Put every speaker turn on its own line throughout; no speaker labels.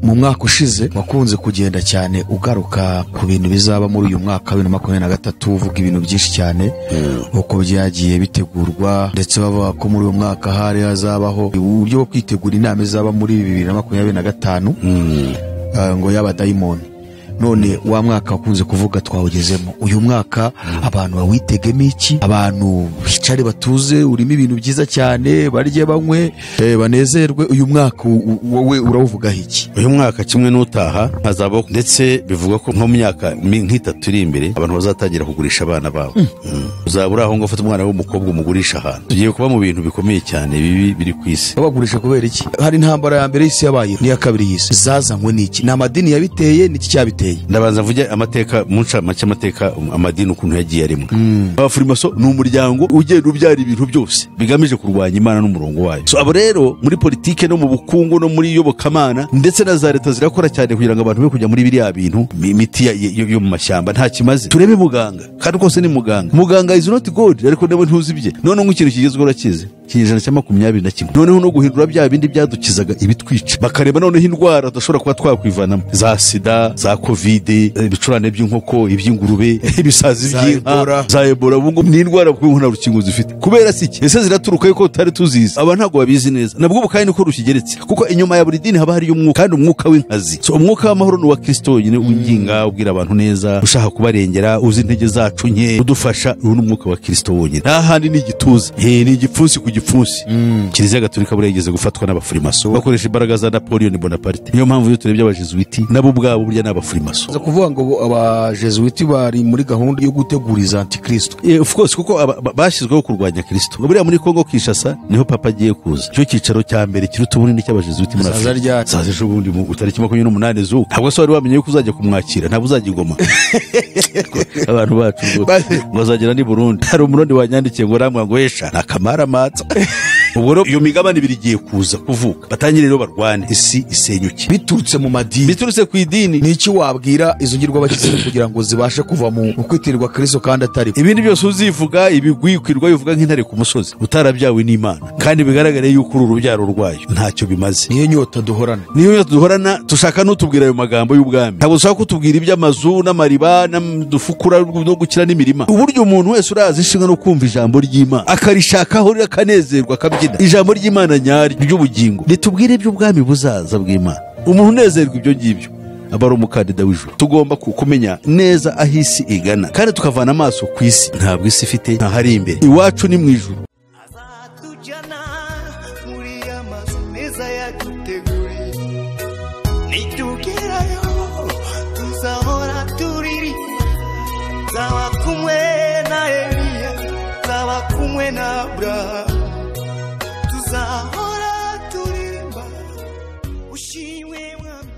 Mu mwaka ushize wakunze kugenda cyane ugaruka ku bintu bizaba muri uyu mwaka wa 2023, uvuga ibintu byinshi cyane uko byagiye bitegurwa, ndetse bavuga ko muri uyu mwaka hari hazabaho uburyo bwo kwitegura inama izaba muri 2025 ngo y'abadayimoni. None wa mwaka wakunze kuvuga twawugezemo. Uyu mwaka abantu bawitegemo iki? Abantu bicare batuze, urimo ibintu byiza cyane, barye banywe, banezerwe. Uyu mwaka wowe urawuvugaho iki?
Uyu mwaka kimwe n'utaha hazabaho, ndetse bivugwa ko nko mu myaka nk'itatu iri imbere abantu bazatangira kugurisha abana babo. Uzaba uri aho ngo ufate umwana w'umukobwa umugurisha ahantu. Tugiye kuba mu bintu bikomeye cyane bibi biri ku isi.
Babagurisha kubera iki? Hari intambara ya mbere y'isi yabaye n'iya kabiri y'isi, zazanywe n'iki? Ni amadini yabiteye? N'iki cyabiteye?
Ndabanza mvuge amateka mu ncamake, amateka amadini ukuntu yagiye aremwa. Abafurimaso ni umuryango ugenda ubyara ibintu byose bigamije kurwanya Imana n'umurongo wayo. So abo rero muri politike no mu bukungu no muri iyobokamana ndetse na za leta zirakora cyane kugira ngo abantu be kujya muri biriya bintu, imiti yo mu mashyamba nta kimaze. Turebe muganga, kandi rwose ni muganga. Muganga is not God, ariko nawe ntuzi ibye. Noneho nk'ikintu kigezweho urakizi, ikinyejana cya 21, noneho no guhindura bya bindi byadukizaga ibitwica, bakareba noneho indwara tudashobora kuba twakwivanamo, za sida, za covid, ibicurane by'inkoko, iby'ingurube, ibisazi
Za
by'inka,
Ebola.
za Ebola. Ubu ngubu ni indwara kuko nta rukingo zifite. Kubera si iki? Ese ziraturuka yuko tutari tuzizi? Aba ntabwo babizi neza. Nabwo ubu kandi niko rukigeretse, kuko inyuma ya buri dini haba hariyo umwuka, kandi umwuka w'inkazi. So umwuka w'amahoro ni uwa Kristo wenyine, winginga, ubwira abantu neza, ushaka kubarengera, uzi intege zacu nke, udufasha. Uyu ni umwuka wa Kristo wonyine, nta handi. Ni igituza, ni igipfunsi ku gipfunsi. Kiliziya Gatolika buriya yigeze gufatwa n'abafurimaso bakoresha imbaraga za Napoleon Bonaparte. Niyo mpamvu iyo turebye abajesuiti nabo ubwabo burya ni abafurimaso.
Za kuvuga ngo abajesuiti bari muri gahunda yo guteguriza antikristo.
Of course, kuko bashyizweho kurwanya Kristo. Buriya muri Kongo Kinshasa niho papa agiye kuza, cyo cyicaro cya mbere kiruta ubunini cy'abajesuiti muri
Zaza
Afurika.
ryari?
Zaza ejo bundi mu tariki 28 z'uku. Ntabwo se wari wamenye yuko uzajya kumwakira? Ntabwo uzajya i Goma? Abantu bacu rwose ngo azagera ni Burundi. Hari Umurundi wanyandikiye ngo ramwa ngo esha ni akamaramatsa. Ubwo rero iyo migabane ibiri igiye kuza kuvuka, batangire rero barwane, isi isenyuke.
Biturutse mu madini.
Biturutse ku idini.
Ni iki wabwira izo ngirwabakirisitu kugira ngo zibashe kuva mu kwitirirwa Kristo kandi atari?
Ibindi byose uzivuga ibigwi, ukirirwa bivuga nk'intare ku musozi, utarabyawe n'Imana kandi bigaragare yuko uru urubyaro rwayo, ntacyo bimaze.
Niyo nyota duhorana.
Niyo nyota duhorana. Dushaka n'utubwira ayo magambo y'ubwami, ntabwo dushaka kutubwira iby'amazu n'amariba n'udufukura no gukira n'imirima. Uburyo umuntu wese urazi inshinga no kumva ijambo ry'Imana, akarishakaho rero, akanezerwa, akabyina ijambo ry'Imana nyaryo ry'ubugingo, ritubwire iby'ubwami buzaza bw'Imana, umuntu unezerwa ibyo ngibyo aba ari umukandida w'ijuru. Tugomba kumenya neza aho isi igana kandi tukavana amaso ku isi. Ntabwo isi ifite ntahari imbere, iwacu ni mu ijuru.
Azatujyana muri ya mazu meza yaduteguriye, nitugerayo tuzahora turiri, nzaba kumwe na Eliya, nzaba kumwe na Aburahamu, tuzahora turirimba ushimwe Mwami.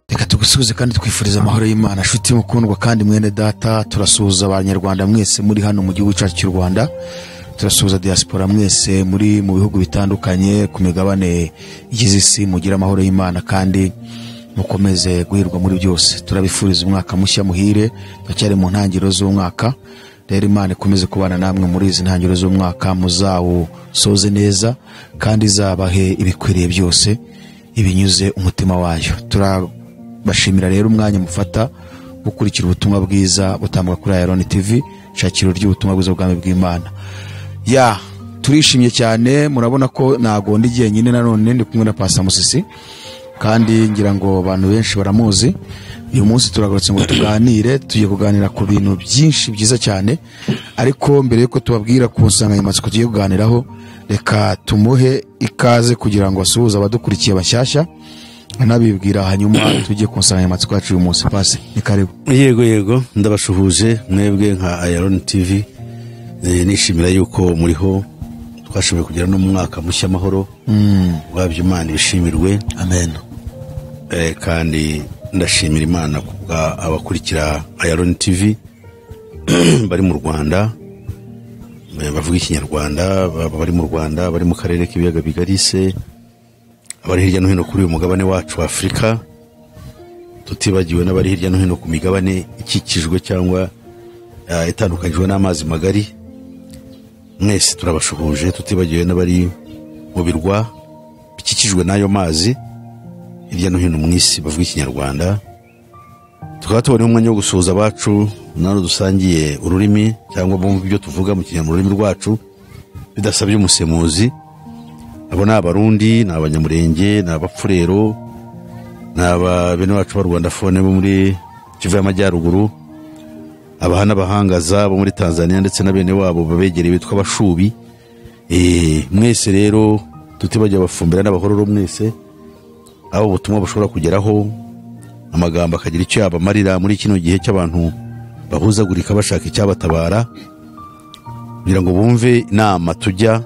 Reka tugusuhuze kandi twifuriza amahoro y'Imana, nshuti mukundwa kandi mwene data. Turasuhuza Abanyarwanda mwese muri hano mu gihugu cyacu cy'u Rwanda, turasuhuza diaspora mwese muri mu bihugu bitandukanye ku migabane igize isi. Mugire amahoro y'Imana kandi mukomeze guhirwa muri byose. Turabifuriza umwaka mushya muhire. Turacyari mu ntangiriro z'umwaka rero, Imana ikomeze kubana namwe muri izi ntangiriro z'umwaka, muzawusoze neza kandi izabahe ibikwiriye byose ibinyuze umutima wayo. Turabashimira rero umwanya mufata gukurikira ubutumwa bwiza butambuka kuri Ayaroni TV, shakiro ry'ubutumwa bwiza bw'ubwami bw'Imana. Ya, turishimye cyane. Murabona ko ntago ndi jyenyine, nanone ndi kumwe na Pastor Musisi, kandi ngira ngo abantu benshi baramuzi. Uyu munsi turagarutse ngo tuganire, tugiye kuganira ku bintu byinshi byiza cyane. Ariko mbere yuko tubabwira ku nsanganyamatsiko tugiye kuganiraho, reka tumuhe ikaze kugira ngo asuhuze abadukurikiye bashyashya, anabibwira, hanyuma tujye ku nsanganyamatsiko yacu uyu munsi. Pasi, ni karibu.
Yego, ndabashuhuje mwebwe nka Ayaroni TV. Nishimira yuko muriho, twashoboye kugera no mu mwaka mushya amahoro wabyo, Imana ibishimirwe.
Amen.
Kandi ndashimira Imana kubwa abakurikira Ayaroni TV bari mu Rwanda, bavuga Ikinyarwanda, baba bari mu Rwanda, bari mu karere k'Ibiyaga Bigari se, abari hirya no hino kuri uyu mugabane wacu wa Afurika, tutibagiwe n'abari hirya no hino ku migabane ikikijwe cyangwa itandukanyijwe n'amazi magari. Mwese turabashuhuje, tutibagiwe n'abari mu birwa bikikijwe n'ayo mazi. Hirya no hino mu isi bavuga Ikinyarwanda, tukaba tubona umwanya wo gusuhuza abacu nano dusangiye ururimi cyangwa bumva ibyo tuvuga mu Kinyarwanda, ururimi rwacu, bidasabye umusemuzi. Abo ni Abarundi, ni Abanyamurenge, ni Abapfurero, ni aba bene wacu b'Abarwandafone bo muri Kivu y'Amajyaruguru, abaha n'abahangaza bo muri Tanzania, ndetse na bene wabo babegereye bitwa Abashubi. Mwese rero, tutibagiwe Abafumbira n'Abahororo, mwese aho ubutumwa bushobora kugeraho, amagambo akagira icyo yabamarira muri kino gihe cy'abantu bahuzagurika bashaka icyabatabara, kugira ngo bumve inama tujya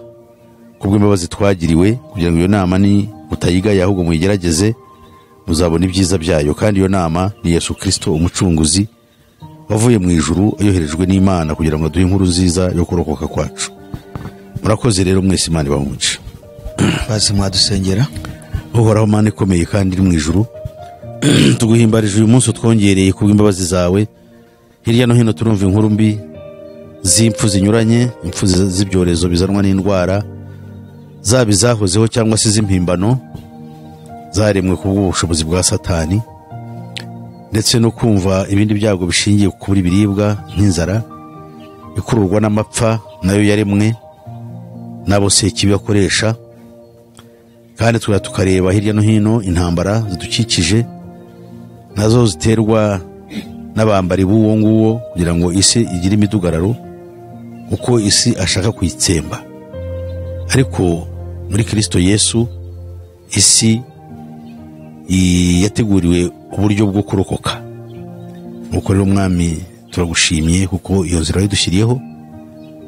kubw'imbabazi twagiriwe, kugira ngo iyo nama ni mutayigaye ahubwo muyigerageze, muzabona ibyiza byayo. Kandi iyo nama ni Yesu Kirisito, umucunguzi wavuye mu ijuru, yoherejwe n'Imana kugira ngo aduhe inkuru nziza yo kurokoka kwacu. Murakoze rero mwese, Imana ibahe umugisha.
Basi mwadusengera.
Uhoraho Mana ikomeye kandi iri mu ijuru, tuguhimbarije uyu munsi utwongereye kubw'imbabazi zawe. Hirya no hino turumva inkuru mbi z'impfu zinyuranye, impfu z'ibyorezo bizanwa n'indwara, zaba izahozeho cyangwa se iz'impimbano zaremwe ku bw'ubushobozi bwa Satani, ndetse no kumva ibindi byago bishingiye ku kubura ibiribwa nk'inzara ikururwa n'amapfa nayo yaremwe n'abo Sekibi bakoresha. Kandi tukaba tukareba hirya no hino intambara zidukikije, nazo ziterwa n'abambari b'uwo nguwo kugira ngo isi igire imidugararo, kuko isi ashaka kuyitsemba. Ariko muri Kristo Yesu isi yateguriwe uburyo bwo kurokoka. Nuko rero Mwami, turagushimye kuko iyo nzira wayidushyiriyeho.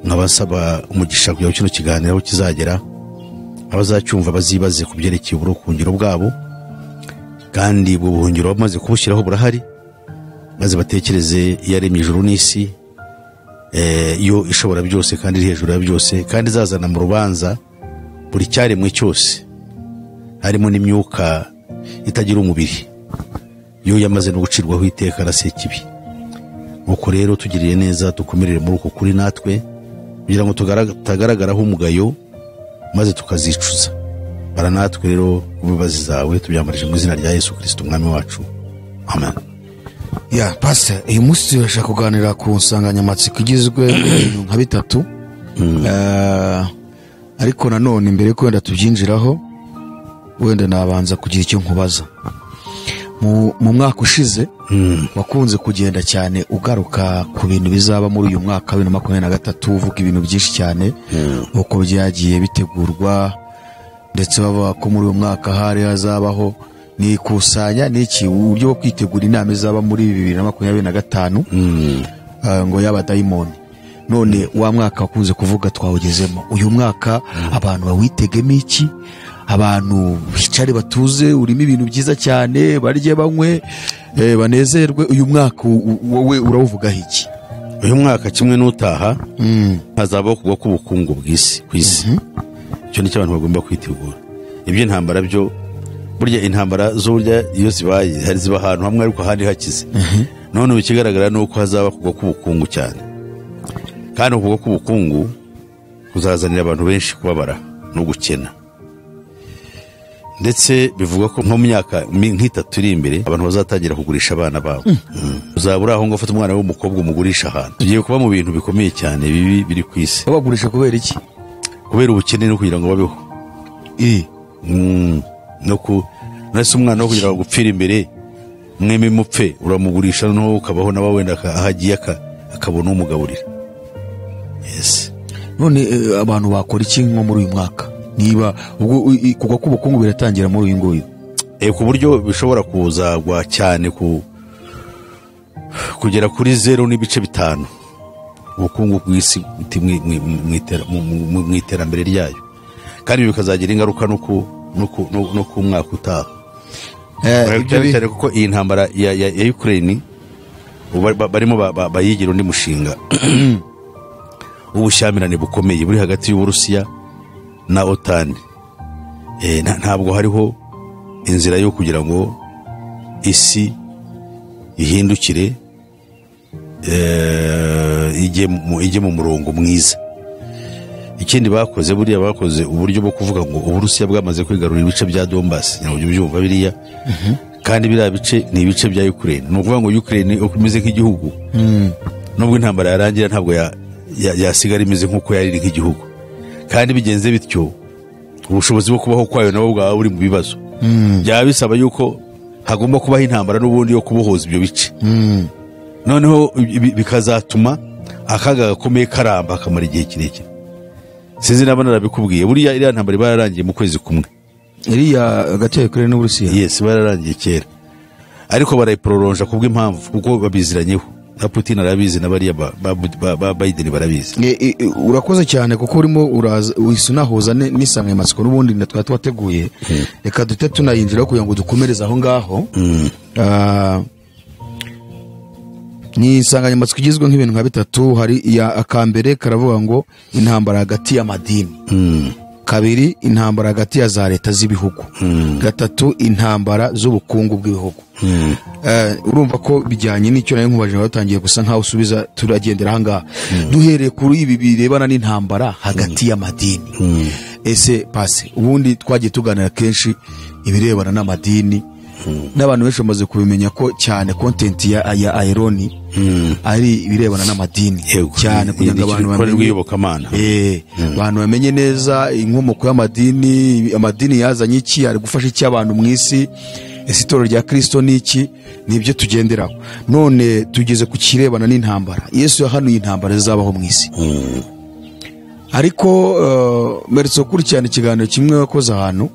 Nkabasaba umugisha kugira ngo kino kiganiro aho kizagera, abazacyumva bazibaze ku byerekeye uburuhukiro bwabo, kandi ubwo buhungiro bamaze kubushyiraho burahari, maze batekereze iyaremye ijuru n'isi, yo ishobora byose kandi iri hejuru ya byose, kandi izazana mu rubanza buri cyaremwe cyose, harimo n'imyuka itagira umubiri, yo yamaze no gucirwaho iteka na Sekibi. Nuko rero tugiriye neza, dukomerere muri uko kuri natwe, kugira ngo tutagaragaraho umugayo maze tukazicuza. Bara natwe rero imbabazi zawe, tubyambarije mu izina rya Yesu Kristo umwami wacu, amen.
Ya pastor, uyu munsi turashaka kuganira ku nsanganyamatsiko igizwe n'ibintu nka bitatu. Ariko nanone mbere yuko wenda tubyinjiraho, wenda nabanza kugira icyo nkubaza. Mu mwaka ushize wakunze kugenda cyane ugaruka ku bintu bizaba muri uyu mwaka wa 2023, uvuga ibintu byinshi cyane uko byagiye bitegurwa, ndetse bavuga ko muri uyu mwaka hari hazabaho n'ikusanya n'iki, uburyo bwo kwitegura inama izaba muri 2025, ngo y'abadayimoni. None wa mwaka wakunze kuvuga twawugezemo, uyu mwaka abantu bawitegemo iki? Abantu bicare batuze, urimo ibintu byiza cyane, barye banywe, banezerwe. Uyu mwaka wowe urawuvugaho iki?
Uyu mwaka kimwe n'utaha hazabaho kugwa k'ubukungu bw'isi ku isi. Icyo nicyo abantu bagomba kwitegura. Iby'intambara byo, burya intambara zo burya iyo zibaye hari ziba ahantu hamwe ariko ahandi hakize. None ubu ikigaragara ni uko hazaba kugwa k'ubukungu cyane, kandi ukugwa k'ubukungu kuzazanira abantu benshi kubabara no gukena. Ndetse bivugwa ko nko mu myaka nk'itatu iri imbere abantu bazatangira kugurisha abana babo. Uzaba uri aho ngo ufate umwana w'umukobwa umugurisha ahantu. Tugiye kuba mu bintu bikomeye cyane bibi biri ku isi.
Babagurisha kubera iki?
Kubera ubukene no kugira ngo babeho. No ku nase umwana wo kugira ngo gupfira imbere mwembi mupfe, uramugurisha noneho ukabaho nawe wenda aho agiye akabona umugaburira. Yes.
None abantu bakora iki nko muri uyu mwaka? Niba ubwo kugwa k'ubukungu biratangira muri uyu nguyu,
ku buryo bishobora kuzagwa cyane kugera kuri 0.5 ubukungu bw'isi mu iterambere ryayo, kandi ibi bikazagira ingaruka no ku mwaka utaha. Cyane kuko iyi ntambara ya Ukraine barimo bayigira undi mushinga w'ubushyamirane bukomeye buri hagati y'Uburusiya na OTAN. Ntabwo hariho inzira yo kugira ngo isi ihindukire, ijye mu murongo mwiza. Ikindi bakoze, buriya bakoze uburyo bwo kuvuga ngo Uburusiya bwamaze kwigarurira ibice bya Donbass, ntabwo byumva biriya. Kandi biriya bice ni ibice bya Ukraine. Ni ukuvuga ngo Ukraine uko imeze nk'igihugu, nubwo intambara yarangira ntabwo yasigara imeze nk'uko yari iri nk'igihugu. Kandi bigenze bityo, ubushobozi bwo kubaho kwayo nabo bwaba buri mu bibazo. Byaba bisaba yuko hagomba kubaho intambara n'ubundi yo kubohoza ibyo bice. Noneho bikazatuma akaga gakomeye karamba kamara igihe kirekire. Sinzi naba narabikubwiye, buriya iriya ntambara iba yararangiye mu kwezi kumwe.
Iriya hagati ya Ukraine n'Uburusiya?
Yes, iba yararangiye kera, ariko barayiprolonja kubw'impamvu, kuko babiziranyeho na Putin arabizi, na bariya ba Biden barabizi.
Urakoze cyane, kuko urimo uraza uhise unahuza n'insanganyamatsiko n'ubundi na twari twateguye. Reka dute tunayinjiraho kugira ngo dukomereze aho ngaho. Ni insanganyamatsiko igizwe nk'ibintu nka bitatu. Hari iya akambere karavuga ngo intambara hagati y'amadini, kabiri intambara hagati ya za leta z'ibihugu, gatatu intambara z'ubukungu bw'ibihugu. Urumva ko bijyanye n'icyo nari nkubajije, batangiye gusa nkaho usubiza. Turagendera aha ngaha duhereye kuri ibi birebana n'intambara hagati y'amadini. Ese pasi, ubundi twagiye tuganira kenshi ibirebana n'amadini, n'abantu benshi bamaze kubimenya ko cyane content ya Ironi ari ibirebana n'amadini cyane, kugira ngo abantu
bamenye rw'iyobokamana.
Abantu bamenye neza inkomoko y'amadini, amadini yazanye iki, ari gufasha iki abantu mu isi, ese itorero rya Kristo ni iki, nibyo tugenderaho. None tugeze ku kirebana n'intambara. Yesu yahanuye intambara zizabaho mu isi. Ariko mperutse gukurikirana ikiganiro kimwe wakoze ahantu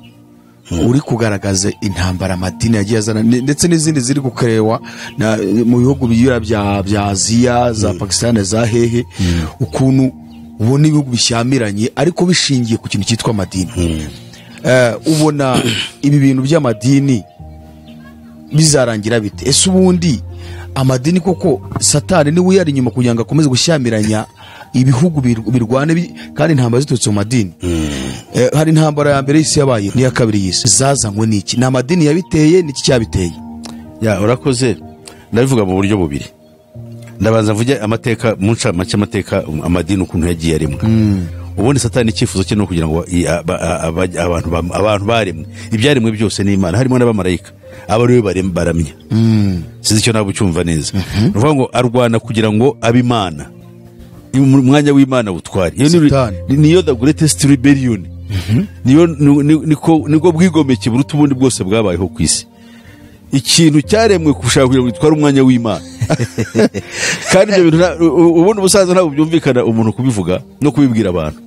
uri kugaragaza intambara amadini yagiye azana, ndetse n'izindi ziri gukorewa mu bihugu biyura bya Aziya, za Pakistan, za hehe, ukuntu ubona ibihugu bishyamiranye ariko bishingiye ku kintu cyitwa amadini. Ubona ibi bintu by'amadini bizarangira bite? Ese ubundi amadini koko Satani niwe uyari inyuma kugira ngo akomeze gushyamiranya ibihugu birwane, kandi intambara ziturutse mu madini? Hari intambara ya mbere y'isi yabaye n'iya kabiri y'isi, zazanywe n'iki? Ni amadini yabiteye? N'iki cyabiteye?
Ya, urakoze. Ndabivuga mu buryo bubiri. Ndabanza mvuge amateka mu ncamake, amateka amadini ukuntu yagiye aremwa. Ubundi Satani icyifuzo cye ni ukugira ngo abantu baremwe, ibyaremwe byose n'Imana, harimo n'abamarayika, aba ari we baramya. Sinzi icyo ntabwo ucyumva neza. Ni ukuvuga ngo arwana kugira ngo abe Imana, umwanya w'Imana butware. Niyo the greatest rebellion, niyo niko bwigomeke buruta ubundi bwose bwabayeho ku isi. Ikintu cyaremwe gushaka kugira ngo gitware umwanya w'Imana. Kandi ibyo bintu ubundi ubusanzwe ntabwo byumvikana umuntu kubivuga no kubibwira abantu,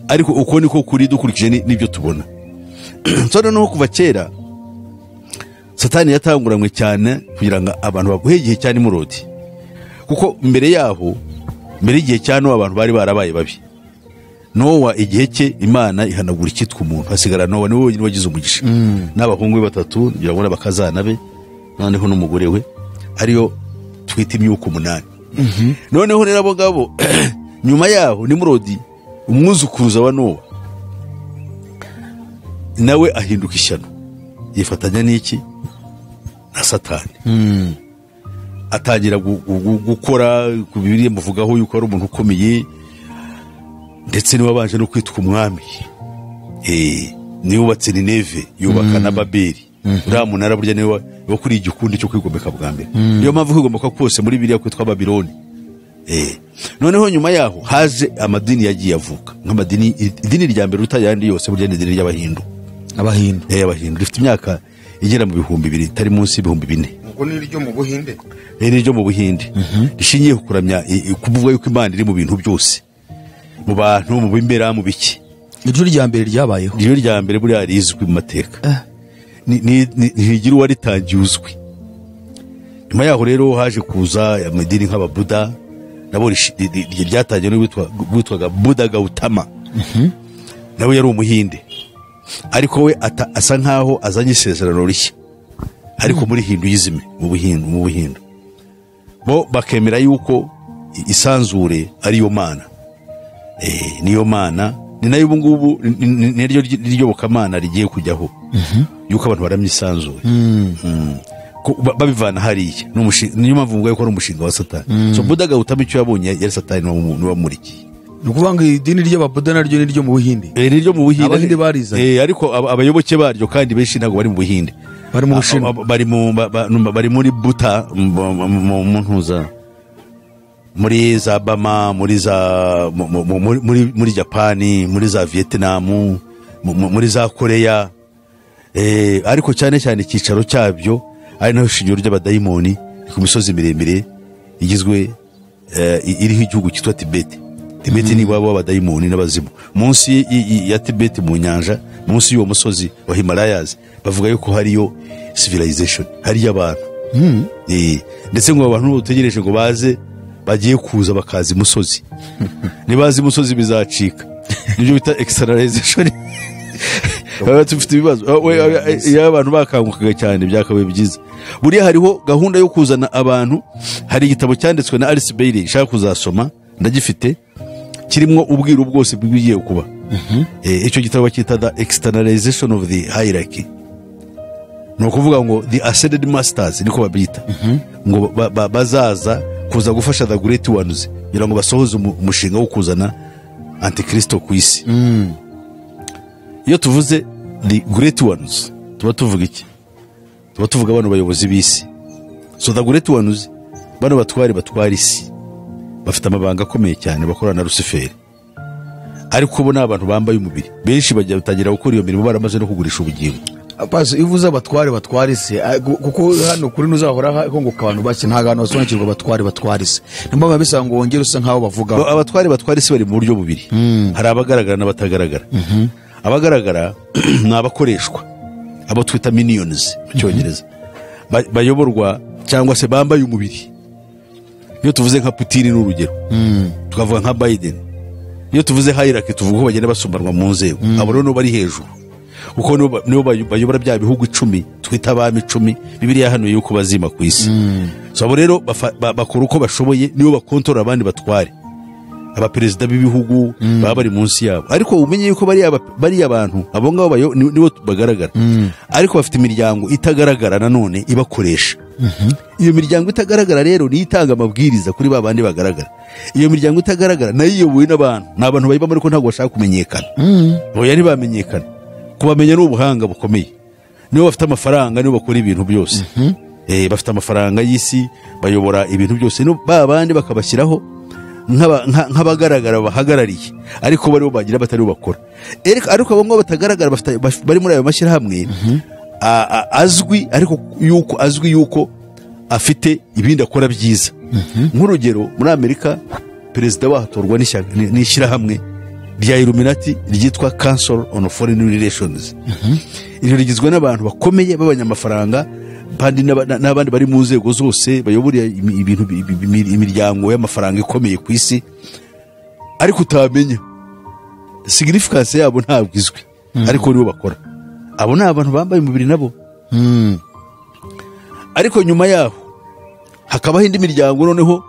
ariko uko niko kuri dukurikije n'ibyo tubona. So noneho kuva kera Satani yatanguranywe cyane kugira ngo abantu baguhe igihe cya Nimurodi, kuko mbere yaho, mbere y'igihe cya Nowa, abantu bari barabaye babi. Nowa igihe cye Imana ihanagura icyitwa umuntu, hasigara Nowa niwe wenyine wagize umugisha, n'abahungu be batatu, ngira ngo n'abakazana be, noneho n'umugore we, ariyo twita imyuka 8. Noneho rero abo ngabo nyuma yaho Nimurodi umwuzukuruza wa Nowa nawe ahinduka ishyano, yifatanya n'iki na Satani. Atangira gukora ku Bibiliya muvugaho yuko ari umuntu ukomeye, ndetse niwe wabanje no kwitwa umwami. Niwe wubatse Nineve, yubaka na Babeli. Uriya munara burya niwe wakuriye igikundi cyo kwigomeka bwa mbere. Niyo mpamvu kwigomeka kose muri Bibiliya kwitwa Babiloni. Noneho nyuma yaho haje amadini yagiye avuka, nk'amadini, idini rya mbere ruta yandi yose burya ni idini ry'Abahindu.
Abahindu.
Abahindu rifite imyaka igera mu 2000, itari munsi y'4000.
Ubwo ni iryo mu Buhinde?
Ni iryo mu Buhinde, rishingiye ku kuramya, kuvuga yuko Imana iri mu bintu byose, mu bantu, mu bimera, mu biki.
Iryo rya mbere ryabayeho?
Iryo rya mbere buriya rizwi mu mateka, ntigira uwaritangiye uzwi. Nyuma yaho rero haje kuza amadini nk'Ababuda, nabo ryatangiye n'uwitwaga Buda Gautama, nawe yari umuhinde, ariko we asa nkaho azanye isezerano rishya, ariko muri Hinduism, mu Buhindu bo bakemera yuko isanzure ariyo mana, niyo mana, ni nayo ubu ngubu niryo ryobokamana rigiye kujyaho, yuko abantu baramya isanzure babivana hariya. Niyo mpamvu mvuga yuko ari umushinga wa Satani. So Buda Gautama icyo yabonye yari Satani wamurikiye.
Ni ukuvuga ngo idini ry'Ababuda naryo ni ryo mu Buhinde?
Ni ryo mu Buhinde.
Abahinde barizanye.
Ariko abayoboke baryo kandi benshi ntabwo bari mu Buhinde.
Bari mu Bushinwa.
Bari mu ba- ba- numva bari muri Buta, mu ntuza, muri za Bama, muri za muri Japani, muri za Vietnam, muri za Koreya. Ariko cyane cyane icyicaro cyabyo, ari naho shingiro ry'abadayimoni, ni ku misozi miremire igizwe iriho igihugu cyitwa Tibet. Tibet ni iwabo w'abadayimoni n'abazimu. Munsi ya Tibet, mu nyanja, munsi y'uwo musozi wa Himalayas, bavuga yuko hariyo civilization, hariyo abantu. Ndetse ngo abantu utegereje ngo baze, bagiye kuza bakaza imusozi. Nibaza imusozi bizacika, nibyo bita externalization. Baba dufite ibibazo. Iyo abantu bakangukaga cyane byakabaye byiza. Buriya hariho gahunda yo kuzana abantu. Hari igitabo cyanditswe na Alice Bailey nshaka kuzasoma, ndagifite, kirimo ubwiru bwose bw'ibigiye kuba. Icyo gitabo bacyita The Externalization of the Hierarchy. Ni ukuvuga ngo the ascended masters, niko babyita, ngo bazaza kuza gufasha the great ones kugira ngo basohoze umushinga wo kuzana antikristo ku isi. Iyo tuvuze the great ones tuba tuvuga iki? Tuba tuvuga bano bayobozi b'isi. So the great ones, bano batwari batwara isi, bafite amabanga akomeye cyane bakorana na Rusiferi, ariko bo ni abantu bambaye umubiri. Benshi bajya batangira gukora iyo mirimo baramaze no kugurisha ubugingo.
Pasi, iyo uvuze abatware batwara isi, kuko hano kuri ntuzahora hunguka abantu bake, ntabwo abantu basobanukirwa abatware batwara isi. Niyo mpamvu bisaba ngo wongere usa nk'aho bavuga.
Abatware batwara isi bari mu buryo bubiri: hari abagaragara n'abatagaragara. Abagaragara ni abakoreshwa, abo twita minions mu Cyongereza, bayoborwa cyangwa se bambaye umubiri. Iyo tuvuze nka Putin ni urugero, tukavuga nka Biden. Iyo tuvuze hierarchy tuvuga ko bagenda basumbanwa mu nzego. Abo rero nibo bari hejuru, kuko nibo bayobora bya bihugu 10 twita abami 10 Bibiliya yahanuye yuko bazima ku isi. So abo rero bakora uko bashoboye, nibo bakontorora abandi batware, abaperezida b'ibihugu baba bari munsi yabo. Ariko umenye yuko bariya bantu, abo ngabo nibo bagaragara, ariko bafite imiryango itagaragara nanone ibakoresha. Iyo miryango itagaragara rero niyo itanga amabwiriza kuri ba bandi bagaragara. Iyo miryango itagaragara nayo iyobowe n'abantu, ni abantu bayibamo, ariko ntabwo bashaka kumenyekana. Oya, ntibamenyekana. Kubamenya ni ubuhanga bukomeye. Nibo bafite amafaranga, nibo bakora ibintu byose. Bafite amafaranga y'isi, bayobora ibintu byose. No ba bandi bakabashyiraho nk'abagaragara bahagarariye, ariko baribo bagira batari bo bakora. Ariko abo ngabo batagaragara bari muri ayo mashyirahamwe azwi, ariko yuko azwi yuko afite ibindi akora byiza. Nk'urugero, muri Amerika perezida wahatorwa n'ishyirahamwe rya Illuminati ryitwa Council on Foreign Relations. Iryo rigizwe n'abantu bakomeye b'abanyamafaranga kandi n'abandi bari mu nzego zose bayobora ibintu, imiryango y'amafaranga ikomeye ku isi, ariko utamenya significance yabo, ntabwo izwi, ariko nibo bakora. Abo ni abantu bambaye umubiri nabo. Ariko nyuma yaho hakabaho indi miryango noneho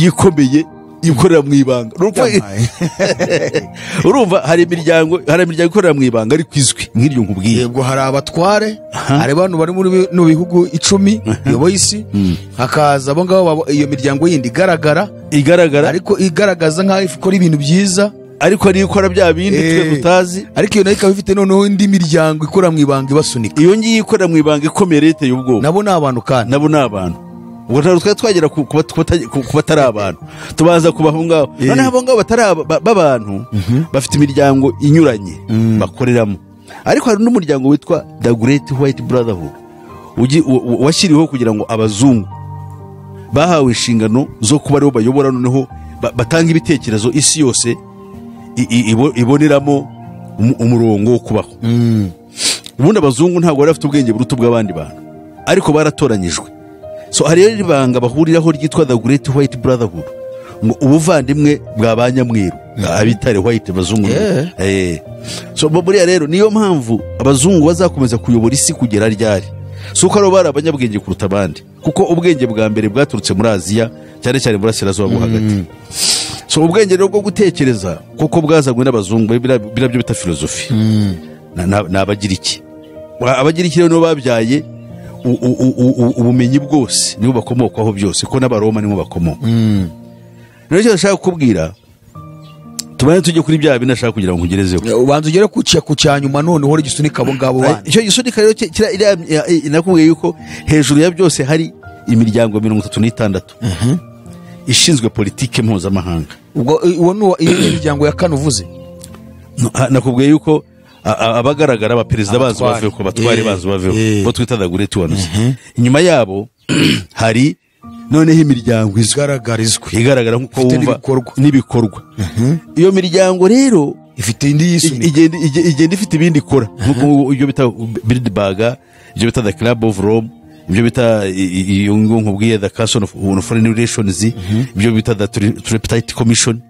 ikomeye ikorera mu ibanga. Urumva hari imiryango ikorera mu ibanga ariko izwi, nk'iryo nkubwiye.
Yego, hari abatware, hari abantu bari muri bino bihugu 10 biyoboye isi, hakaza abo ngabo iyo miryango yindi igaragara,
igaragara,
ariko igaragaza nk'aho ikora ibintu byiza,
ariko ariyo ikora bya bindi twe tutazi.
Ariko iyo nayo ikaba ifite noneho indi miryango ikora mu ibanga ibasunika.
Iyo ngiyo ikorera mu ibanga ikomeye rero iteye ubwoba.
Nabo ni abantu kandi.
Nabo ni abantu. Ubwo ntabwo twari twagera ku batari abantu, tubaza kuba aho ngaho. Noneho abo ngabo batari b'abantu bafite imiryango inyuranye bakoreramo, ariko hari n'umuryango witwa The Great White Brotherhood washyiriweho kugira ngo abazungu bahawe inshingano zo kuba aribo bayobora, noneho batanga ibitekerezo isi yose iboneramo umurongo wo kubaho. Ubundi abazungu ntabwo bari bafite ubwenge buruta ubw'abandi bantu, ariko baratoranyijwe. So hari rero ibanga bahuriraho ryitwa The Great White Brotherhood, ngo ubuvandimwe bwa ba nyamweru, abitare white, abazungu. So buriya rero niyo mpamvu abazungu bazakomeza kuyobora isi kugera ryari. Si uko aribo bari abanyabwenge kuruta abandi, kuko ubwenge bwa mbere bwaturutse muri Aziya, cyane cyane mu burasirazuba bwo hagati. So ubwenge rero bwo gutekereza kuko bwazanywe n'abazungu, biriya byo bita filozofi, ni Abagiriki. Abagiriki rero nibo babyaye ubumenyi bwose, nibo bakomokwaho byose, ko n'Abaroma nibo bakomoka. Rero icyo ndashaka kukubwira Tubane tujye kuri bya bindi nashaka kugira ngo nkugerezeho.
Ubanza ugere ku cya nyuma, noneho gisunika abo ngabo bandi.
Icyo gisunika rero nakubwiye yuko hejuru ya byose hari imiryango 36 ishinzwe politike mpuzamahanga.
Ubwo uwo ni iyo imiryango ya kane uvuze.
Nakubwiye yuko abagaragara abaperezida bazo
Abatware.
baveho, abatware bazo baveho, bo twita the great ones. Inyuma yabo hari noneho imiryango izwi
igaragarizwe
igaragara nk'uko
Ifite
wumva
n'ibikorwa.
N'ibikorwa. Iyo miryango rero
ifite indi yisunika.
Igenda ifite ibindi ikora, nk'uko ibyo bita Bilderberg, ibyo bita the Club of Rome, ibyo bita iyo ngo nkubwiye the Council on Foreign Relations, ibyo bita the Tripartite Commission.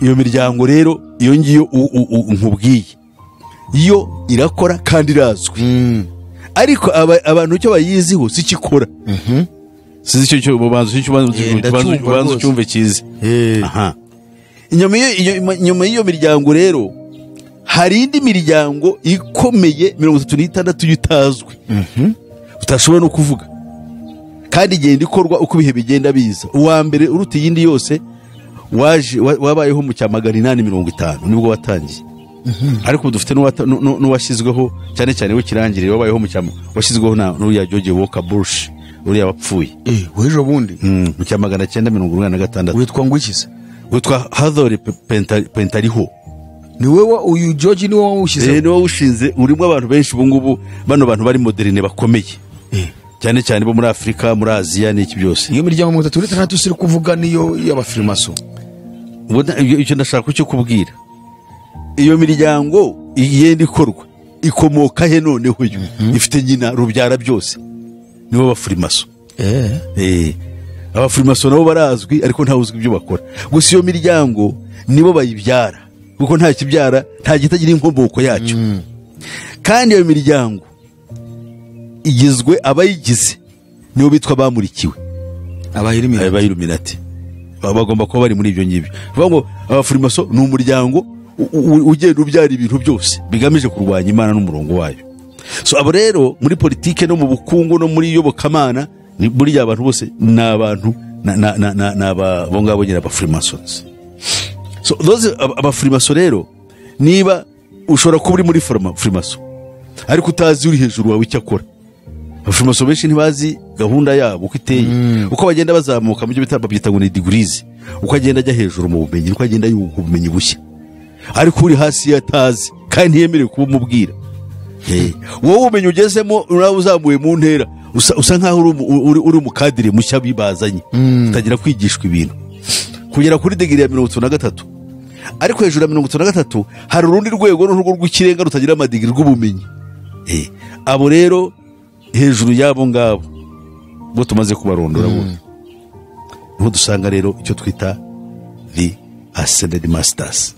Iyo miryango rero, iyo ngiyo nkubwiye, yo irakora kandi irazwi, ariko abantu icyo bayiziho si icyo ikora. Sizi icyo cyo ubanza icyo ubanza
Ndacyumva
ubanza
rwose.
ucyumve cyiza. Aha, inyuma y'iyo miryango rero hari indi miryango ikomeye 36 yo itazwi, utashobora no kuvuga, kandi igenda ikorwa uko ibihe bigenda biza. Uwa mbere uruta iyindi yose waje wabayeho mu cya 850, nibwo watangiye. Ariko ubu dufite n'uwashyizweho cyane cyane w'ikirangirire, wabayeho mu cya washyizweho na n'uriya George Walker Bush, uriya wapfuye.
W'ejo bundi.
Mu cya 986.
Witwa ngo iki se?
Witwa Hathor Pentariho.
Ni wowe uyu George ni wowe wawushyizeho?
Niwe wawushinze, urimo abantu benshi ubu ngubu, bano bantu bari moderne bakomeye, cyane cyane bo muri Afurika, muri Aziya n'iki byose.
Iyo miryango 36 siri kuvuga niyo y'abafirimaso?
Ubwo icyo ndashaka kucyo kubwira, iyo miryango igenda ikorwa ikomoka he noneho? Yo ifite nyina rubyara byose, nibo bafurimaso. Abafurimaso nabo barazwi, ariko ntawe uzwi ibyo bakora. Gusa iyo miryango nibo bayibyara, kuko nta kibyara, nta gitagira inkomoko yacyo. Kandi iyo miryango igizwe, abayigize nibo bitwa bamurikiwe.
Abayirimira.
Abayiluminati bagomba kuba bari muri ibyo ngibyo. Bivuga ngo abafurimaso ni umuryango ugenda ubyara ibintu byose bigamije kurwanya Imana n'umurongo wayo. So abo rero muri politike no mu bukungu no muri iyobokamana, ni buriya abantu bose ni abantu na abo ngabo nyine abafurimasons. So those abafurimaso rero, niba ushobora kuba uri muri furimaso ariko utazi uri hejuru wawe icyo akora. Abafurimaso benshi ntibazi gahunda yabo uko iteye. Uko bagenda bazamuka mu byo bita, babyita ngo ni degrees, uko agenda ajya hejuru mu bumenyi, uko agenda yunguka ubumenyi bushya, ariko uri hasi iyo atazi kandi ntiyemerewe kubumubwira. Wowe ubumenyi ugezemo, uraba uzamuye mu ntera, usa nkaho uri umukadire mushya bibazanye, utangira kwigishwa ibintu kugera kuri degree ya 33. Ariko hejuru ya 33 hari urundi rwego n'urwo rw'ikirenga rutagira amadegree rw'ubumenyi. Abo rero hejuru y'abo ngabo bo tumaze kubarondora bose, niho dusanga rero icyo twita the ascended masters.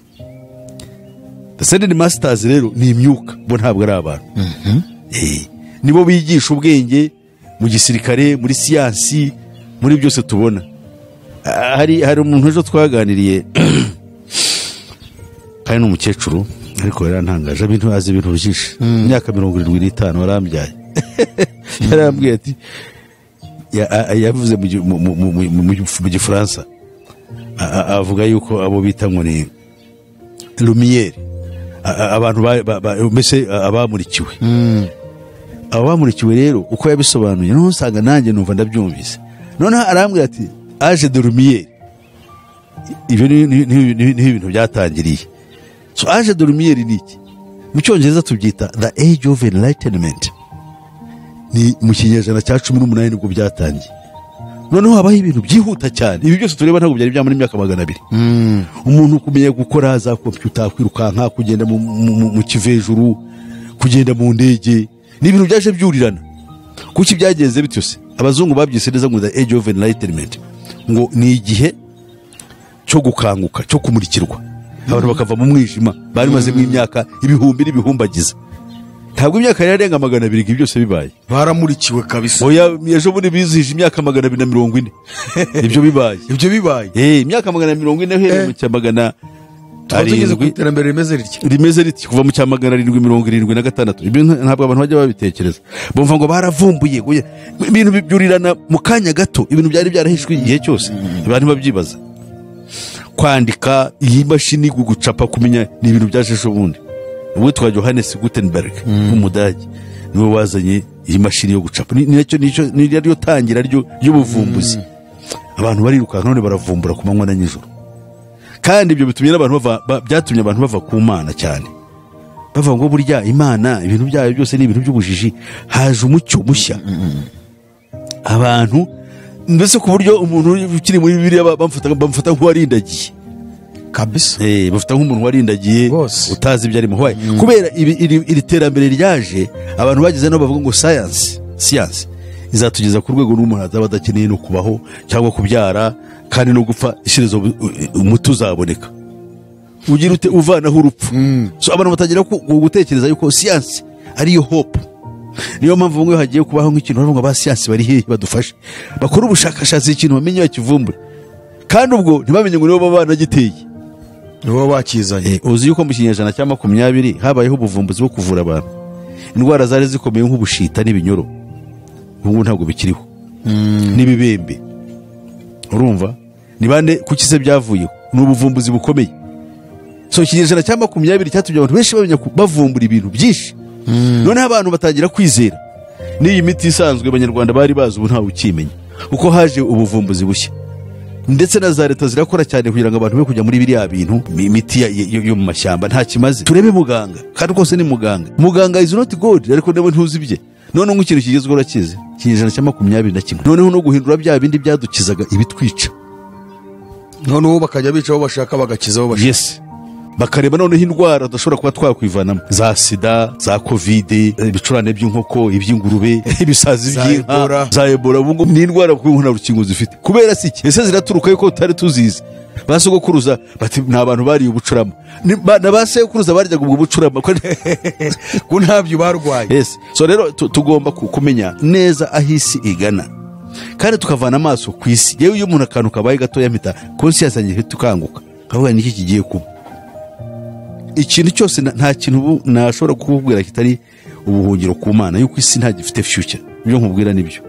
The ascended masters rero ni imyuka, bo ntabwo ari abantu. Nibo bigisha ubwenge mu gisirikare, muri siyansi, muri byose tubona. Hari umuntu ejo twaganiriye, kandi ni umukecuru, ariko yarantangaje, ibintu azi, ibintu byinshi, imyaka 75, warambyaye. Yarambwiye ati yavuze mu Gifaransa, avuga yuko abo bita ngo ni lumière, abantu mbese abamurikiwe. Abo bamurikiwe rero, uko yabisobanuye, noneho usanga nanjye numva ndabyumvise. Noneho arambwira ati âge de lumière, ibyo ni ibintu byatangiriye. So âge de lumière ni iki? Mu Cyongereza tubyita the age of enlightenment. Ni mu kinyejana cya 18 nibwo byatangiye. Noneho habaho ibintu byihuta cyane. Ibi byose tureba ntabwo byari byamara imyaka 200. Umuntu kumenya gukora za kompiyuta, kwirukanka, kugenda mu kivejuru, kugenda mu ndege, ni ibintu byaje byurirana. Kuki byagenze bityo se? Abazungu babyise neza ngo the age of enlightenment, ngo ni igihe cyo gukanguka, cyo kumurikirwa, abantu bakava mu mwijima bari mazemo imyaka ibihumbi n'ibihumbagiza. Ntabwo imyaka yari arenga 200 ibi byose bibaye.
Baramurikiwe kabisa.
Oya, ejo bundi bizihije imyaka 240 ibyo bibaye.
Ibyo bibaye.
Imyaka 240 uhereye mu cya magana
Tukaba tugeze ku
arindwi
iterambere rimeze ritya.
Rimeze riti kuva mu cya 776. Ibyo ntabwo abantu bajya babitekereza, bumva ngo baravumbuye. Oya, ibintu byurirana mu kanya gato, ibintu byari byarahishwe igihe cyose, abantu babyibaza. Kwandika, iyi mashini, gucapa, kumenya, ni ibintu byaje ejo bundi. Uwitwa Johannes Gutenberg w'Umudage niwe wazanye iyi mashini yo gucapa. Ni nacyo nicyo ni ryo tangira ry'ubuvumbuzi. Abantu barirukanka none baravumbura ku manywa na nijoro, kandi ibyo bitumye n'abantu byatumye abantu bava ku Mana cyane, bavuga ngo burya Imana ibintu byayo byose ni ibintu by'ubujiji. Haje umucyo mushya, abantu mbese ku buryo umuntu ukiri muri Bibiliya bamufata nk'uwarindagiye.
Kabisa.
Bafata nk'umuntu warindagiye
Rwose.
utazi ibyo arimo. Why? Kubera iri terambere ryaje, abantu bageze no bavuga ngo science izatugeza ku rwego rw'umuntu azaba adakeneye no kubaho cyangwa kubyara, kandi no gupfa ishyirezo, umuti uzaboneka ugira ute uvanaho urupfu. So abantu batangira gutekereza yuko science ariyo hope. Niyo mpamvu bamwe hagiye kubaho nk'ikintu bavuga ngo ba science bari hehe badufashe, bakora ubushakashatsi, ikintu bamenye bakivumbure, kandi ubwo ntibamenye ngo nibo baba banagiteye.
Nibo bakizanye.
Uzi yuko mu kinyejana cya 20 habayeho ubuvumbuzi bwo kuvura abantu indwara zari zikomeye nk'ubushita n'ibinyoro, ubu ngubu ntabwo bikiriho, n'ibibembe. Urumva ni bande? Kuki se byavuyeho? Ni ubuvumbuzi bukomeye. So ikinyejana cya 20 cyatumye abantu benshi bamenya bavumbura ibintu byinshi, noneho abantu batangira kwizera n'iyi miti isanzwe Abanyarwanda bari bazi, ubu ntawe ukimenya, kuko haje ubuvumbuzi bushya. Ndetse na za leta zirakora cyane kugira ngo abantu be kujya muri biriya bintu, imiti yo mu mashyamba nta kimaze, turebe muganga. Kandi rwose ni muganga, muganga is not God, ariko nawe ntuzi ibye. Noneho nk'ikintu kigezweho urakizi, ikinyejana cya 21, noneho no guhindura bya bindi byadukizaga ibitwica.
Noneho bakajya bica abo bashaka, bagakiza abo bashaka.
Yes, bakareba noneho indwara tudashobora kuba twakwivanamo, za sida, za COVID, ibicurane by'inkoko, iby'ingurube, ibisazi
Za
by'inka,
Ebola.
za Ebola. Ubu ngubu ni indwara kuko nta rukingo zifite. Kubera si iki? Ese ziraturuka yuko tutari tuzizi? Ba sogokuruza bati ni abantu bariye ubucurama. Na ba sekuruza baryaga ubwo bucurama.
Ko ntabyo barwaye.
Yes. So rero tugomba kumenya neza aho isi igana, kandi tukavana amaso ku isi. Yewe, iyo umuntu akantu kabaye gatoya, mpita conscience yanjye ihita ikanguka, nkavuga niki kigiye kuba. Ikintu cyose nta kintu ubu nashobora kukubwira kitari ubuhungiro ku Mana, yuko isi nta gifite future. Ibyo nkubwira nibyo,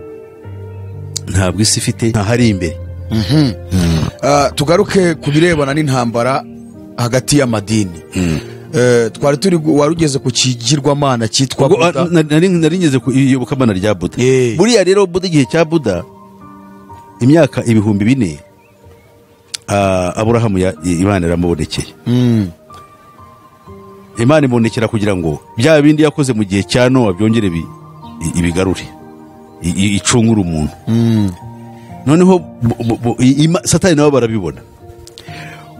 ntabwo isi ifite, ntahari imbere.
Tugaruke ku birebana n'intambara hagati y'amadini. Twari turi wari ugeze ku kigirwamana cyitwa
Ubwo,
Buddha.
nari ngeze ku iyobokamana rya Buda. Buriya rero Buda, igihe cya Buda, imyaka 4000, Aburahamu Imana iramubonekeye. Imana imubonekera kugira ngo bya bindi yakoze mu gihe cya Nowa byongere ibigarure, icungure umuntu. Noneho Satani nabo barabibona,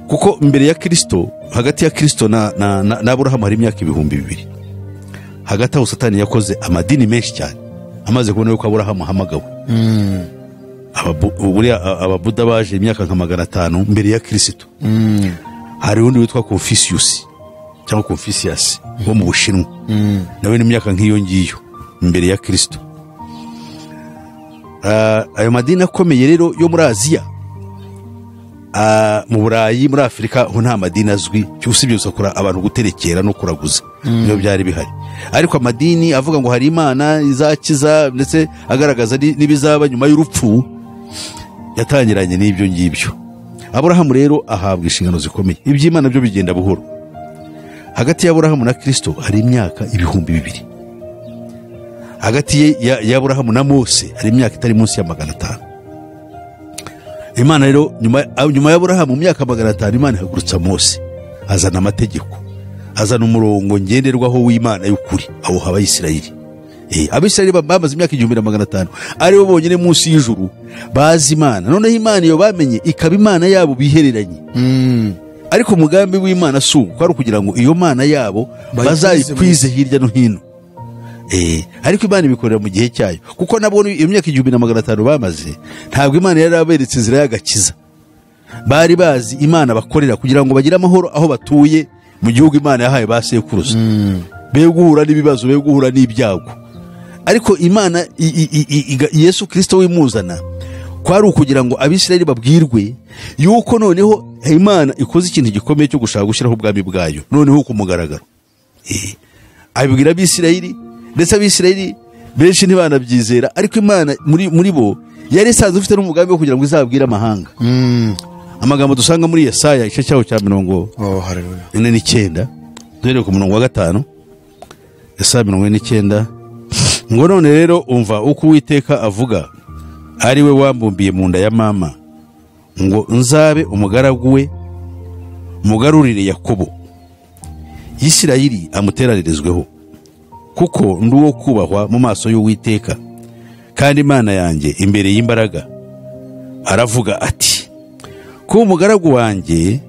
kuko mbere ya Kirisito, hagati ya Kirisito na Aburahamu hari imyaka 2000. Hagati aho Satani yakoze amadini menshi cyane, amaze kubona yuko Aburahamu ahamagawe. Buriya Ababuda baje imyaka nka 500 mbere ya Kirisito. Hari undi witwa Confucius cyangwa Confucius wo mu Bushinwa, nawe n'imyaka nk'iyo ngiyo mbere ya Kirisito. Ayo madini akomeye rero yo muri Aziya, mu Burayi, muri Afurika ho nta madini azwi, usibye gusa kura abantu guterekera no kuraguza, niyo byari bihari. Ariko amadini avuga ngo hari Imana izakiza, ndetse agaragaza n'ibizaba nyuma y'urupfu, yatangiranye n'ibyo ngibyo. Aburahamu rero ahabwa inshingano zikomeye, iby'Imana byo bigenda buhoro. Hagati y'Aburahamu na Kirisito hari imyaka 2000. Hagati ya Aburahamu na Mose hari imyaka itari munsi ya 500. Imana rero nyuma ya Aburahamu mu myaka 500, Imana ihagurutsa Mose, azana amategeko, azana umurongo ngenderwaho w'Imana y'ukuri, awuha Abayisirayeli. Abisirayeli bamaze imyaka 1500 aribo bonyine munsi y'ijuru bazi Imana. Noneho Imana iyo bamenye ikaba Imana yabo bihereranye. Ariko umugambi w'Imana si uwo, kwari ukugira ngo iyo Mana yabo
bayikwize
bazayikwize hirya no hino. Ariko Imana ibikorera mu gihe cyayo, kuko nabo iyo myaka 1500 bamaze ntabwo Imana yari aberetse inzira y'agakiza. Bari bazi Imana bakorera kugira ngo bagire amahoro aho batuye mu gihugu Imana yahaye ba sekuruza, be guhura n'ibibazo, be guhura n'ibyago. Ariko Imana Yesu Kirisito wimuzana kwari ukugira ngo Abisirayeli babwirwe yuko noneho Imana ikoze ikintu gikomeye cyo gushaka gushyiraho ubwami bwayo noneho ku mugaragaro. Abibwira Abisirayeli, ndetse Abisirayeli benshi ntibanabyizera, ariko Imana muri bo yari isanzwe ifite n'umugambi wo kugira ngo izabwire amahanga. Amagambo dusanga muri Yesaya igice cyaho cya 49, duhereye ku murongo wa 5, Yesaya 49, ngo none rero umva uko Uwiteka avuga, ari we wambumbiye mu nda ya mama, ngo nzabe umugaragu we, mugarurire Yakobo, Isirayeli amuteranirizweho, kuko ndi uwo kubahwa mu maso y'Uwiteka, kandi Imana yanjye imbere y'imbaraga. Aravuga ati kuba umugaragu wanjye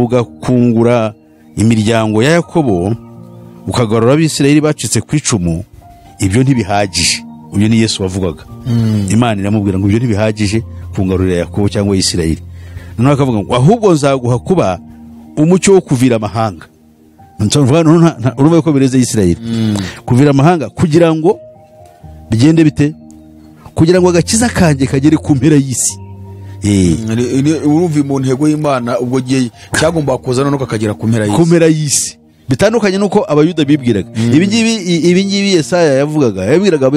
ugakungura imiryango ya Yakobo, ukagarura Abisirayeli bacitse ku icumu, ibyo ntibihagije. Uyu ni Yesu wavugaga. Imana iramubwira ngo ibyo ntibihagije kungarurira Yakobo cyangwa Isirayeli. Noneho akavuga ngo ahubwo nzaguha kuba umucyo wo kuvira amahanga. Urumva ko bireze Isirayeli kuvira amahanga, kugira ngo bigende bite, kugira ngo agakiza kanjye kagere ku mpera y'isi.
Urumva mu ntego y'Imana ubwo gihe cyagomba kuza none kakagera ku mpera y'isi.
Ku mpera y'isi bitandukanye nuko Abayuda bibwiraga. Ibi ngibi Yesaya yavugaga, yabwiraga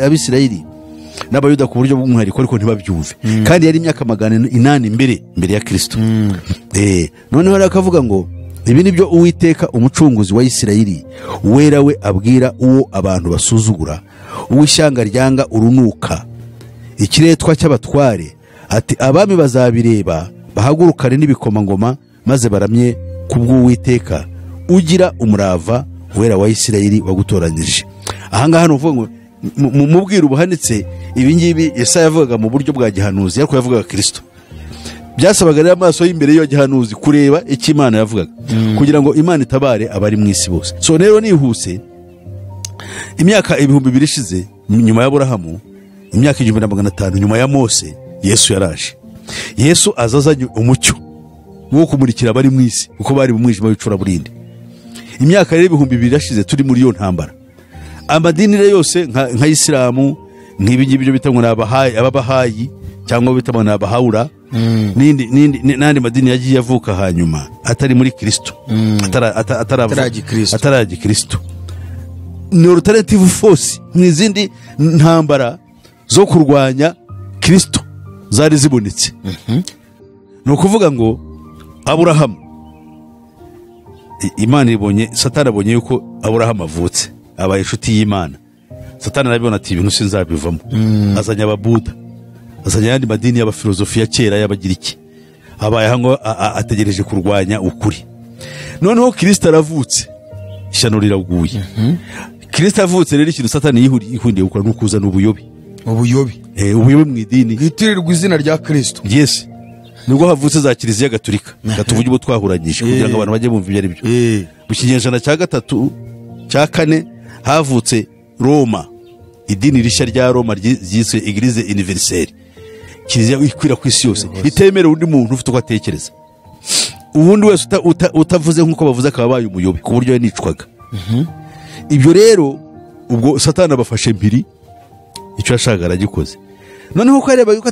Abisirayeli n'Abayuda ku buryo bw'umwihariko, ariko ntibabyumve. Kandi yari imyaka 800 mbere ya Kristo. Noneho akavuga ngo ibi nibyo Uwiteka umucunguzi wa Isirayeli wera we abwira uwo abantu basuzugura, uw'ishyanga ryanga urunuka, ikiretwa cy'abatware, ati abami bazabireba bahagurukane n'ibikomangoma, maze baramye kubw'Uwiteka ugira umurava wera wa Isirayeli wagutoranyije. Aha ngaha ni ukuvuga ngo mu bwiru buhanitse, ibi ngibi Yesaya yavugaga mu buryo bwa gihanuzi, ariko yavugaga Kristo. Byasabaga rero amaso y'imbere yo gihanuzi kureba icyo Imana yavugaga, kugira ngo Imana itabare abari mu isi bose. So rero nihuse, imyaka 2000 ishize nyuma ya Aburahamu, imyaka 1500 nyuma ya Mose, Yesu yaraje. Yesu azazanye umucyo wo kumurikira abari mu isi, kuko bari mu mwijima w'icuraburindi. Imyaka rero 2000 yashize turi muri iyo ntambara. Amadini rero yose nka Isilamu, nk'ibi ngibi bita ngo n'abahayi, ababahayi cyangwa bita ngo n'abahawura, n'andi madini yagiye avuka hanyuma atari muri Kristo, atari Kristo. Ni alternative force n'izindi ntambara zo kurwanya Kristo zari zibonetse. Ni ukuvuga ngo Aburahamu, Imana ibonye, Satani abonye yuko Aburahamu avutse abaye inshuti y'Imana. Satani arabibona ati ibintu sinzabivamo. Azanye ababuda, azanye ayandi madini y'abafilozofi ya kera y'Abagiriki, abaye aho ategereje kurwanya ukuri. Noneho Kristo aravutse, ishyano riraguye. Kristo avutse rero, ikintu Satani yihundiye gukora ni ukuzana ubuyobe.
Ubuyobe.
Ubuyobe mu idini
bwitirirwa izina rya Kristo.
Yes. Nibwo havutse za Kiliziya Gatolika. Gatuvuge ubu twahuranyije kugira ngo abantu bajye bumva ibyo ari byo. Mu kinyejana cya 3 cya 4 havutse Roma, idini rishya rya Roma ryiswe Eglise Universelle. Kiliziya ikwira ku isi yose, itemera undi muntu ufite uko atekereza. Uwundi wese utavuze nkuko bavuze akaba abaye umuyobe, ku buryo yanicwaga. Ibyo rero ubwo Satani abafashe mpiri, icyo yashakaga aragikoze. Noneho ko areba yuko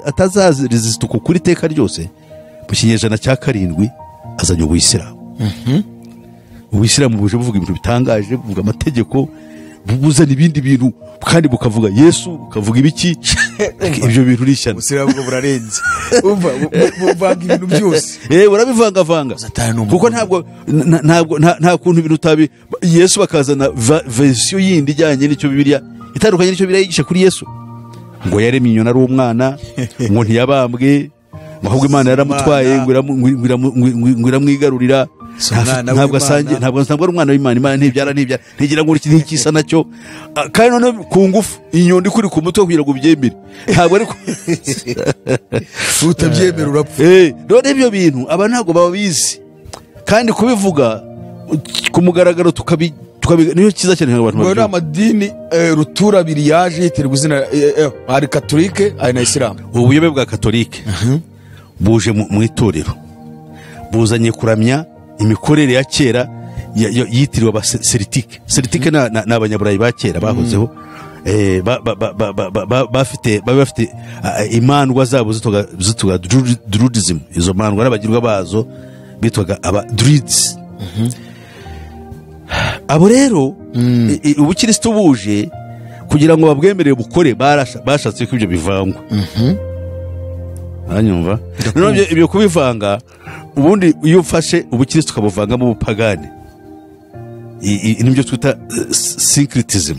atazaziresista kuri teka ryose, mu kinyejana cya 7 azanye ubuyisilamu. Ubuyisilamu buje buvuga ibintu bitangaje, buvuga amategeko, buzana ibindi bintu, kandi bukavuga Yesu, bukavuga ibiki. Ibyo bintu ni ishyano.
Ubuyisilamu bwo burarenze. Umva buvanga ibintu byose.
Burabivangavanga. Kuko ntabwo nta kuntu ibintu utabi Yesu bakazana version yindi ijyanye n'icyo Bibiliya itandukanye n'icyo Bibiliya yigisha kuri Yesu. Ngo yaremye inyoni ari umwana, ngo ntiyabambwe, ngo ahubwo Imana yaramutwaye, ngo iramwigarurira. Ntabwo asangiye, ntabwo ari umwana w'Imana. Imana ntibyara, ntigira ngo iki ntikisa nacyo. Kandi none ku ngufu inyoni kuri ku mutwe kugira ngo ubyemere, ntabwo ariko
utabyemera urapfa.
None ibyo bintu aba ntabwo babizi, kandi kubivuga ku mugaragaro tukabi niyo cyiza cyane abantu
babyumva. Ngo amadini rutura abiri yaje yiterwa izina, hari Katolike hari na Isilamu.
Ubuyobe bwa Katolike buje mu itorero, buzanye kuramya imikorere ya kera yitiriwe aba Celtic. Celtic ni abanyaburayi ba kera bahozeho, bafite imandwa zabo zitwaga Druidism. Izo mandwa n'abagirwa bazo bitwaga aba Druids. Abo rero ubukristo buje Kugira ngo babwemerere bukore, bashatse ko ibyo bivangwa. Uranyumva? Noneho ibyo kubivanga, ubundi iyo ufashe ubukristo ukabuvangamo ubupagani, nibyo twita syncretism.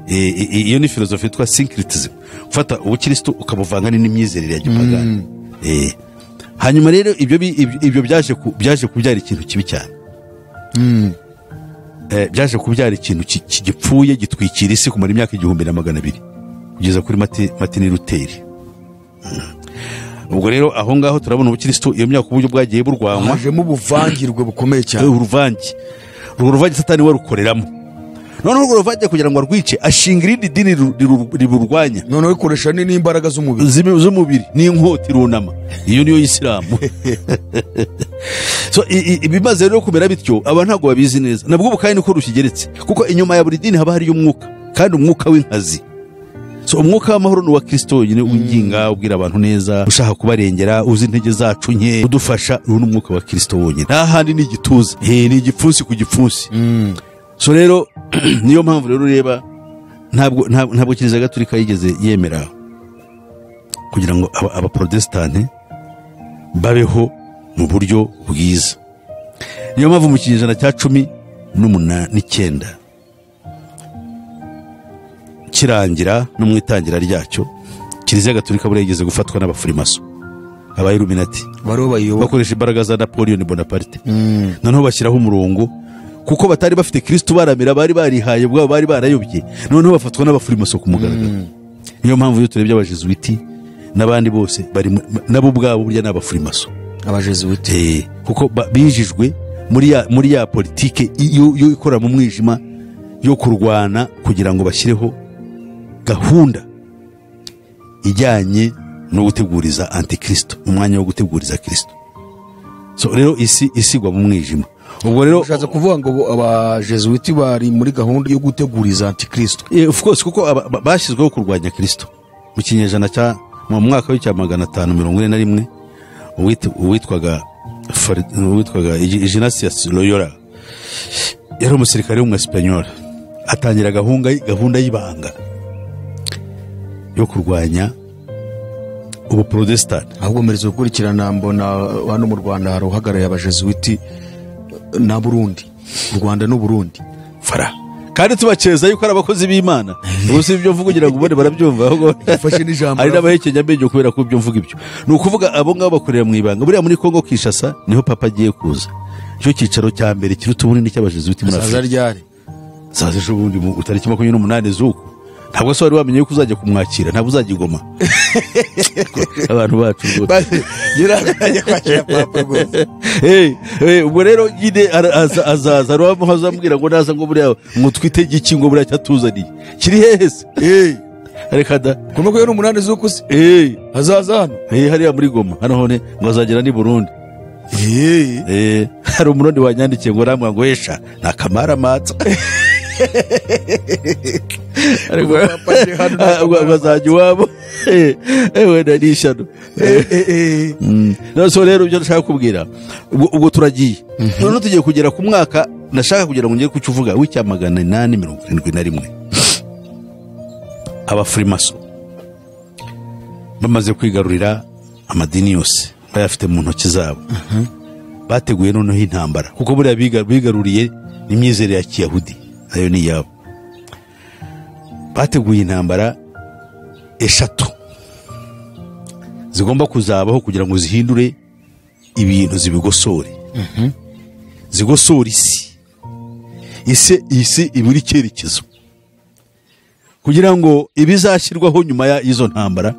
Iyo ni filozofi yitwa syncretism, gufata ubukristo ukabuvanga n'imyizerere ya gipagani. Hanyuma rero ibyo byaje kubyara ikintu kibi cyane. Byaje kubyara ikintu gipfuye, gitwikira isi kumara imyaka 1200 kugeza kuri Martin Luther. Ubwo rero aho ngaho turabona ubukristo iyo myaka uburyo bwagiye burwanywa,
hajemo ubuvangirwe bukomeye cyane.
Uruvange, urwo ruvange Satani warukoreramo. Noneho urwo ruvange kugira ngo arwice, ashinga irindi dini riburwanya.
Noneho ikoresha n'imbaraga z'umubiri,
z'umubiri n'inkota irunama, iyo niyo Isilamu. So ibimaze rero kumera bityo, aba ntabwo babizi neza, nabwo ubu niko rukigeretse, kuko inyuma ya buri dini haba hariyo umwuka, kandi umwuka w'inkazi. So umwuka w'amahoro ni uwa Kristo wenyine, winginga, ubwira abantu neza, ushaka kubarengera, uzi intege zacu nke, udufasha. Uyu ni umwuka wa Kristo wenyine, nta handi, ni igituza, ni igipfunsi ku gipfunsi. So rero niyo mpamvu rero ureba ntabwo Kiliziya Gatolika yigeze yemera kugira ngo abaprotestante babeho mu buryo bwiza. Niyo mpamvu mu kinyejana cya 19 kirangira no mu itangira ryacyo, Kiliziya Gatolika buriya yigeze gufatwa n'abafurimaso, abayiluminati, bakoresha imbaraga za Napoleon Bonaparte. Noneho bashyiraho umurongo, kuko batari bafite Kristo baramira, bari barihaye ubwabo, bari barayobye. Noneho bafatwa n'abafurimaso ku mugaragaro. Niyo mpamvu iyo turebye abajezuwiti n'abandi bose bari nabo ubwabo burya n'abafurimaso,
abajezuwiti,
kuko bijijwe muri ya politike yo ikora mu mwijima yo kurwana kugira ngo bashyireho gahunda ijyanye no guteguriza antikristo, umwanya wo guteguriza Kristo. So rero isi isigwa mu mwijima. Ubwo rero
ushatse kuvuga ngo abajezuwiti bari muri gahunda yo guteguriza antikristo.
Of course, kuko bashyizweho kurwanya Kristo mu kinyejana cya mu mwaka w'icya 541, uwitwaga Ignatius Loyola yari umusirikare w'umwesipanyoli, atangira gahunda y'ibanga yo kurwanya ubuprotestante.
Ahubwo mpereza gukurikirana, mbona hano mu Rwanda hari uhagarariye abajezuwiti na Burundi, u Rwanda n'u Burundi.
Fara kandi tubakeza yuko ari abakozi b'Imana. Ubu si ibyo mvuga kugira ngo ubone barabyumva, ahubwo
ufashe n'ijambo
ari n'abahekenya amenyo kubera ko ibyo mvuga ibyo. Ni ukuvuga abo ngabo bakorera mu ibanga. Buriya muri Kongo Kinshasa niho papa agiye kuza, icyo cyicaro cya mbere kiruta ubunini cy'abajezuwiti muri Afurika.
Zaza ryari?
Zaza ejo bundi mu tariki 28 z'uku. Ntabwo se wari wamenye yuko uzajya kumwakira, ntabwo uzajya igoma. Abantu bacu rwose ubwo rero nyine azaza azambwira ngo naza ngo buriya ngo twitege iki, ngo buriya cyatuzaniye kiri hehe se? Reka da,
ku 28 z'uku se azaza hano
hariya muri Goma hano hone, ngo azagera ni Burundi. Hari umurundi wanyandikiye ngo ramwa ngo esha nakamaramatsa bazajya iwabo, wenda ni ishyano. So rero ibyo nshaka kubwira, ubwo turagiye noneho tugiye kugera ku mwaka nashaka kugira ngo ngere ku cyo uvuga w'icya 871. Abafurimaso bamaze kwigarurira amadini yose bayafite mu ntoki zabo, bateguye noneho intambara, kuko buriya bigaruriye n'imyizerere ya Kiyahudi nayo ni iyabo. Bateguye intambara 3 zigomba kuzabaho kugira ngo zihindure ibintu, zibigosore, zigosore isi iburi icyerekezo, kugira ngo ibizashyirwaho nyuma y'izo ntambara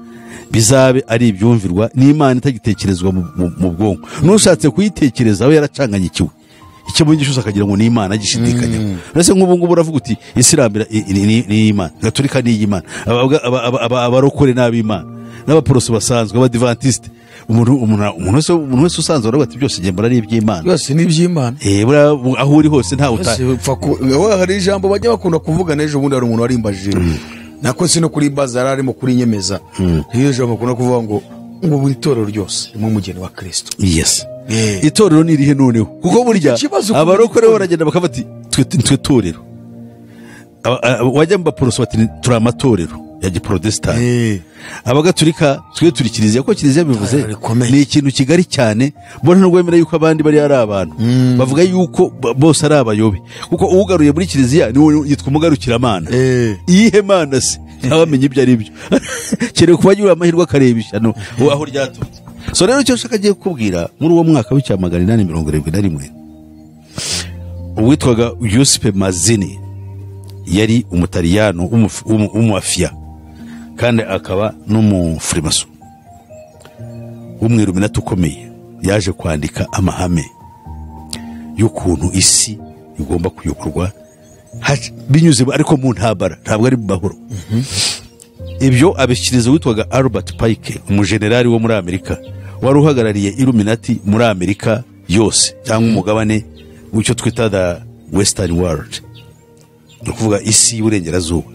bizabe ari ibyumvirwa n'Imana itagitekerezwa mu bwonko. N'ushatse kuyitekereza we yaracanganyikiwe, icyo mu gishusa akagira ngo ni Imana agishidikanya. Nase nk'ubu ngubu uravuga uti Isilamu ni Imana, Gatolika ni Imana, abarokore n'ab'Imana, n'abaporoso basanzwe, abadivantiste, umuntu wese usanzwe aravuga ati byose ngembura ari iby'Imana,
byose ni iby'Imana.
Aho uri hose ntawe
hari ijambo bajya bakunda kuvuga. N'ejo bundi hari umuntu warimbajije, nako si no kurimbaza, yari arimo kurinyemeza. Iyo jambo bakunda kuvuga ngo buri torero ryose rimwe umugeni wa Kristo.
Yes. Itorero ni irihe noneho? Kuko burya abarokore baragenda bakavuga ati twe torero. Wajya mu Baporoso bati turi amatorero ya giprotesitanti. Abagatulika twe turi kiliziya, kuko kiliziya bivuze ni ikintu kigari cyane. Mbona nubwo wemera yuko abandi bari ari abantu, bavuga yuko bose ari abayobe, kuko ugaruye muri kiliziya niwe yitwa umugarukiramana. Iyihe mana se? Ntawamenya ibyo ari byo, kereka kuba agira amahirwe akareba ishyano aho ryaturutse. So rero icyo nshaka agiye kukubwira, muri uwo mwaka w'1871, uwitwaga Giuseppe Mazzini yari Umutaliyano w'umumafiya kandi akaba n'umufurimaso w'umwiruminati ukomeye, yaje kwandika amahame y'ukuntu isi igomba kuyoborwa binyuze ariko mu ntambara, ntabwo ari mu mahoro. Ibyo abishyikiriza uwitwaga Albert Pike, umujenerali wo muri Amerika wari uhagarariye Illuminati muri Amerika yose, cyangwa umugabane w'icyo twita the Western World, ni ukuvuga isi y'Uburengerazuba.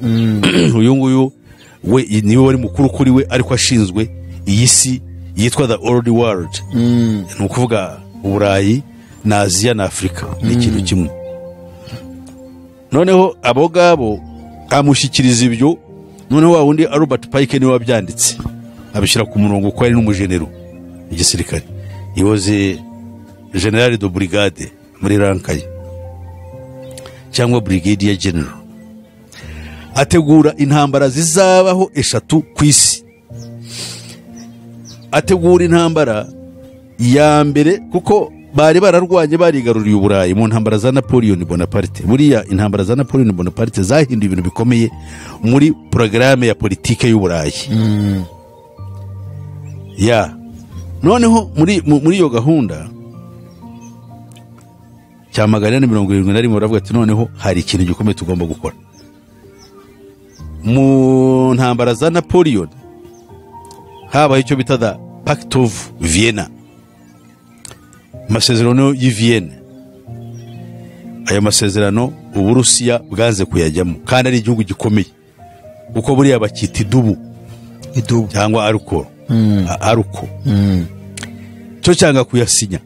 Uyu nguyu we niwe wari mukuru kuri we, ariko ashinzwe iyi si yitwa the Old World, ni ukuvuga Uburayi na Aziya na Afurika, ni ikintu kimwe. Noneho abo ngabo amushyikiriza ibyo. Noneho wa wundi Albert Pike niwe wabyanditse, abishyira ku murongo, ko yari n'umujenero igisirikare, he was général de brigade muri rank ye, cyangwa brigadier general. Ategura intambara zizabaho eshatu ku isi. Ategura intambara ya mbere, kuko bari bararwanye, barigaruriye Uburayi mu ntambara za Napoleon Bonaparte. Buriya intambara za Napoleon Bonaparte zahinduye ibintu bikomeye muri porogaramu ya politike y'Uburayi. Ya noneho muri iyo gahunda cya 471, baravuga ati noneho hari ikintu gikomeye tugomba gukora. Mu ntambara za Napoleon habaye icyo bita the Pact of Vienna, amasezerano y'i Vienne. Ayo masezerano Uburusiya bwanze kuyajyamo, kandi ari igihugu gikomeye, kuko buriya bakita idubu.
Idubu.
Cyangwa aruko aruko cyo cyanga kuyasinya.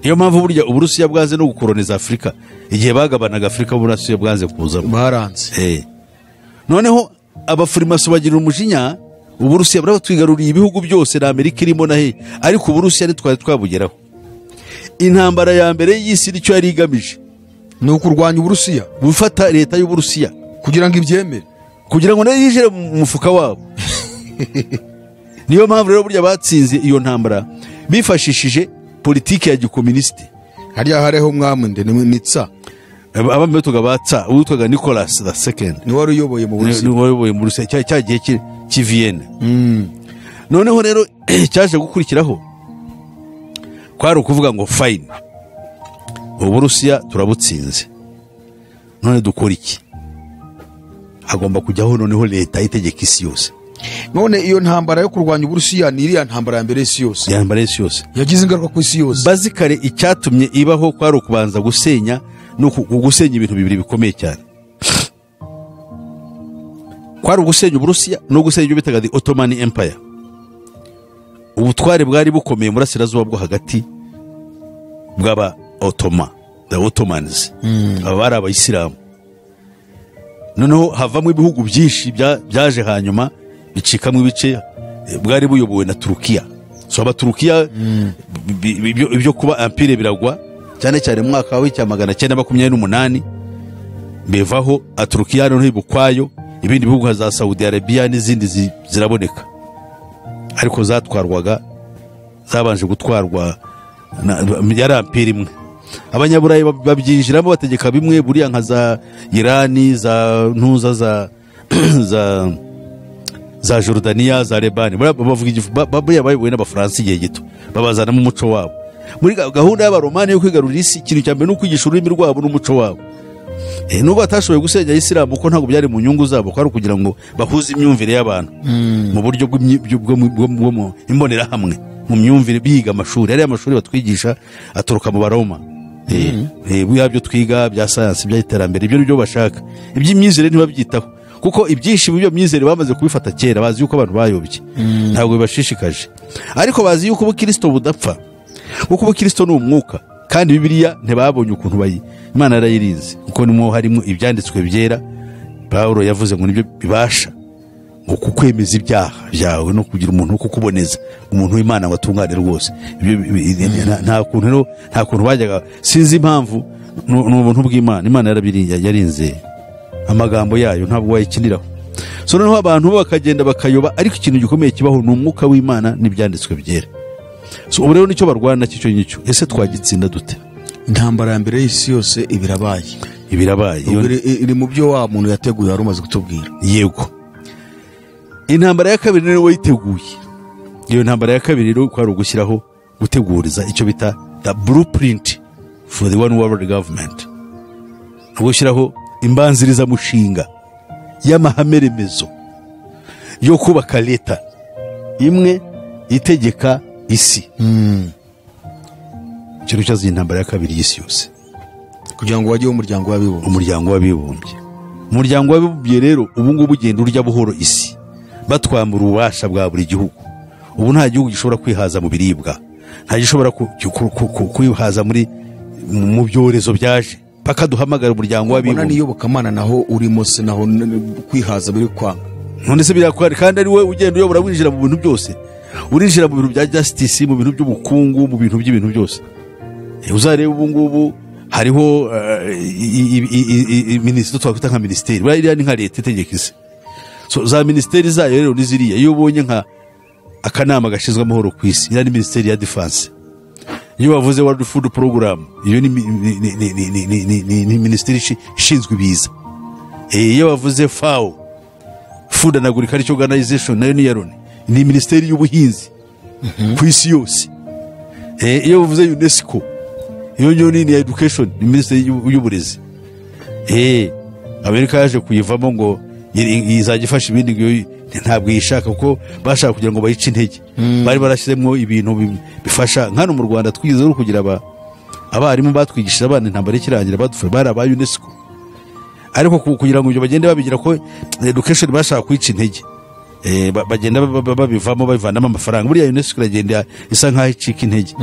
Niyo mpamvu burya Uburusiya bwanze no gukoroniza Afurika. Igihe bagabanaga Afurika, Uburusiya bwanze kuzamo.
Baranze.
Noneho abafurimaso bagira umujinya. Uburusiya buraba twigaruriye ibihugu byose na Amerika irimo na he, ariko Uburusiya ntitwari twabugeraho. Intambara ya mbere y'isi nicyo yari igamije.
Ni ukurwanya Uburusiya.
Gufata leta y'Uburusiya.
Kugira ngo ibyemere.
Kugira ngo nayo yinjire mu mufuka wabo. Niyo mpamvu rero burya batsinze iyo ntambara bifashishije politiki ya gikomunisite.
Hariya hariho umwami nde? Ni tsa?
Abami bitwaga ba tsa, uwitwaga Nicholas the Second.
Ni wari uyoboye mu Burusiya.
Ni wayoboye mu Burusiya cya gihe cy'i Vienne. Noneho rero cyaje gukurikiraho kwari ukuvuga ngo fine, Uburusiya turabutsinze, none dukora iki? Hagomba kujyaho noneho leta itegeka isi yose.
None iyo ntambara yo kurwanya Uburusiya ni iriya ntambara ya mbere y'isi yose?
Intambara y'isi yose.
Yagize ingaruka ku isi yose.
Basically icyatumye ibaho kwari ukubanza gusenya no gusenya ibintu bibiri bikomeye cyane: kwari ugusenya Uburusiya no gusenya ibyo bitaga the Ottoman Empire, ubutware bwari bukomeye mu burasirazuba bwo hagati bw'aba Otoma, the Ottomans. Aba bari Abayisilamu. Noneho havamo ibihugu byinshi byaje hanyuma bicikamo ibice, bwari buyobowe na Turukiya. So Abaturukiya ibyo kuba empire biragwa, cyane cyane mu mwaka w'1928 bivaho. Aturukiya noneho iba ukwayo, ibindi bihugu nka za Saudi Arabia n'izindi ziraboneka, ariko zatwarwaga, zabanje gutwarwa yari empire imwe. Abanyaburayi babyinjiramo, bategeka bimwe buriya nka za Irani, za ntuza, za Jordania, za Lebani. Buriya bavuga buriya bayobowe n'Abafaransa igihe gito, babazanamo umuco wabo muri gahunda y'Abaromani yo kwigarurira isi. Ikintu cya mbere ni ukwigisha ururimi rwabo n'umuco wabo. Nubwo batashoboye gusenya Isilamu, kuko ntabwo byari mu nyungu zabo, kwari ukugira ngo bahuze imyumvire y'abantu mu buryo bwo mu imbonerahamwe mu myumvire. Biga amashuri, ariya amashuri batwigisha aturuka mu Baroma. Buriya byo twiga bya sayansi, by'iterambere, ibyo nibyo bashaka. Iby'imyizerere ntibabyitaho, kuko ibyinshi mu byo myizerere bamaze kubifata kera. Bazi yuko abantu bayobye, ntabwo bibashishikaje, ariko bazi yuko ubukristo budapfa, kuko ubukristo ni umwuka. Kandi Bibiliya ntibabonye ukuntu bayi, Imana yarayirinze, kuko nimwo harimo ibyanditswe byera. Pawulo yavuze ngo nibyo bibasha ngo kukwemeza ibyaha byawe no kugira umuntu wo kukuboneza, umuntu w'Imana ngo atungane rwose. Ibyo nta kuntu rero, nta kuntu bajyaga, sinzi impamvu, ni ubuntu bw'Imana. Imana yarinze amagambo yayo, ntabwo wayikiniraho. So noneho abantu bo bakagenda bakayoba, ariko ikintu gikomeye kibaho ni umwuka w'Imana n'ibyanditswe byera. So ubu rero nicyo barwana cyo ngicyo. Ese twagitsinda dute?
Intambara ya mbere y'isi yose ibirabaye.
Ibirabaye.
Ubwo iri mu byo wa muntu yateguye wari umaze kutubwira.
Yego. Intambara ya kabiri niwe wayiteguye. Iyo ntambara ya kabiri rero kwari ugushyiraho, guteguriza icyo bita the blueprint for the one world government, gushyiraho imbanzirizamushinga y'amahame remezo yo kubaka leta imwe itegeka isi. Ikintu cyaziye intambara ya kabiri y'isi yose,
kugira ngo wajye umuryango w'abibumbye.
Umuryango w'abibumbye. Umuryango w'abibumbye rero ubu ngubu ugenda urya buhoro isi, batwambura ububasha bwa buri gihugu. Ubu nta gihugu gishobora kwihaza mu biribwa, nta gishobora kwihaza mu byorezo byaje, paka duhamagara umuryango w'abibumbye.
Ubona n'iyobokamana naho urimo se, naho kwihaza biri kwanga.
None se birakwari, kandi ari we ugenda uyobora, winjira mu bintu byose, urinjira mu bintu bya justice, mu bintu by'ubukungu, mu bintu by'ibintu byose. Uzareba ubu ngubu hariho minisiteri twakwita nka minisiteri, buriya ni nka leta itegeka isi. So za minisiteri zayo rero ni ziriya. Iyo ubonye nka akanama gashinzwe amahoro ku isi, iriya ni minisiteri ya defense. Iyo bavuze World Food Program, iyo ni minisiteri ishinzwe ibiza. Iyo bavuze FAO, Food and Agriculture Organization, nayo ni iya Loni, ni minisiteri y'ubuhinzi ku isi yose. Iyo bavuze UNESCO, iyo ngiyo ni iya education, ni minisiteri y'uburezi. Amerika yaje kuyivamo ngo izajya ifasha ibindi, ngo iyo ntabwo yishaka, kuko bashaka kugira ngo bayice intege. Bari barashyizemo ibintu bifasha. Nk'hano mu Rwanda twigeze no kugira abarimu batwigishije abana intambara ikirangira, badufasha, bari aba UNESCO. Ariko kugira ngo ibyo bagende babigira ko education bashaka kwica intege, bagenda babivamo, babivanamo amafaranga. Buriya UNESCO iragenda isa nkaho icika intege,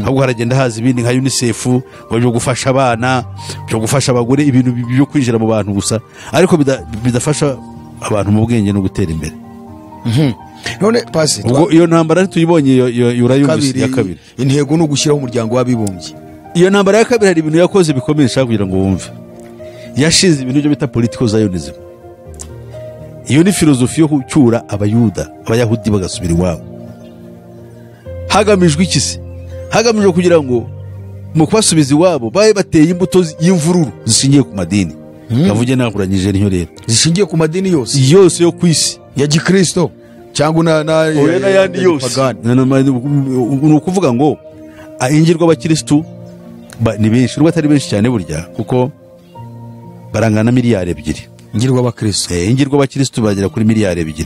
ahubwo haragenda haza ibindi nka UNICEF, ngo byo gufasha abana, byo gufasha abagore, ibintu byo kwinjira mu bantu gusa, ariko bidafasha abantu mu bwenge no gutera imbere.
None pasi,
ubwo iyo ntambara tuyibonye, iyo urayumvise ya kabiri.
Intego ni ugushyiraho umuryango w'abibumbye.
Iyo ntambara ya kabiri hari ibintu yakoze bikomeye nshaka kugira ngo wumve. Yashize ibintu byo bita political zionism. Iyo ni filozofi yo gucyura abayuda, abayahudi bagasubira iwabo. Hagamijwe iki se? Hagamijwe kugira ngo mu kubasubiza iwabo babe bateye imbuto y'imvururu zishingiye ku madini. Ndavuge nahuranyije niyo rero.
Zishingiye ku madini yose.
Yose yo ku isi.
Ya gikristo cyangwa na
oya n'ayandi yose. Ni ukuvuga ngo ingirwa abakristo ni benshi, nubwo atari benshi cyane burya, kuko barangana miliyari 2.
Ingirwa abakristo.
Ingirwa abakristo bagera kuri miliyari 2.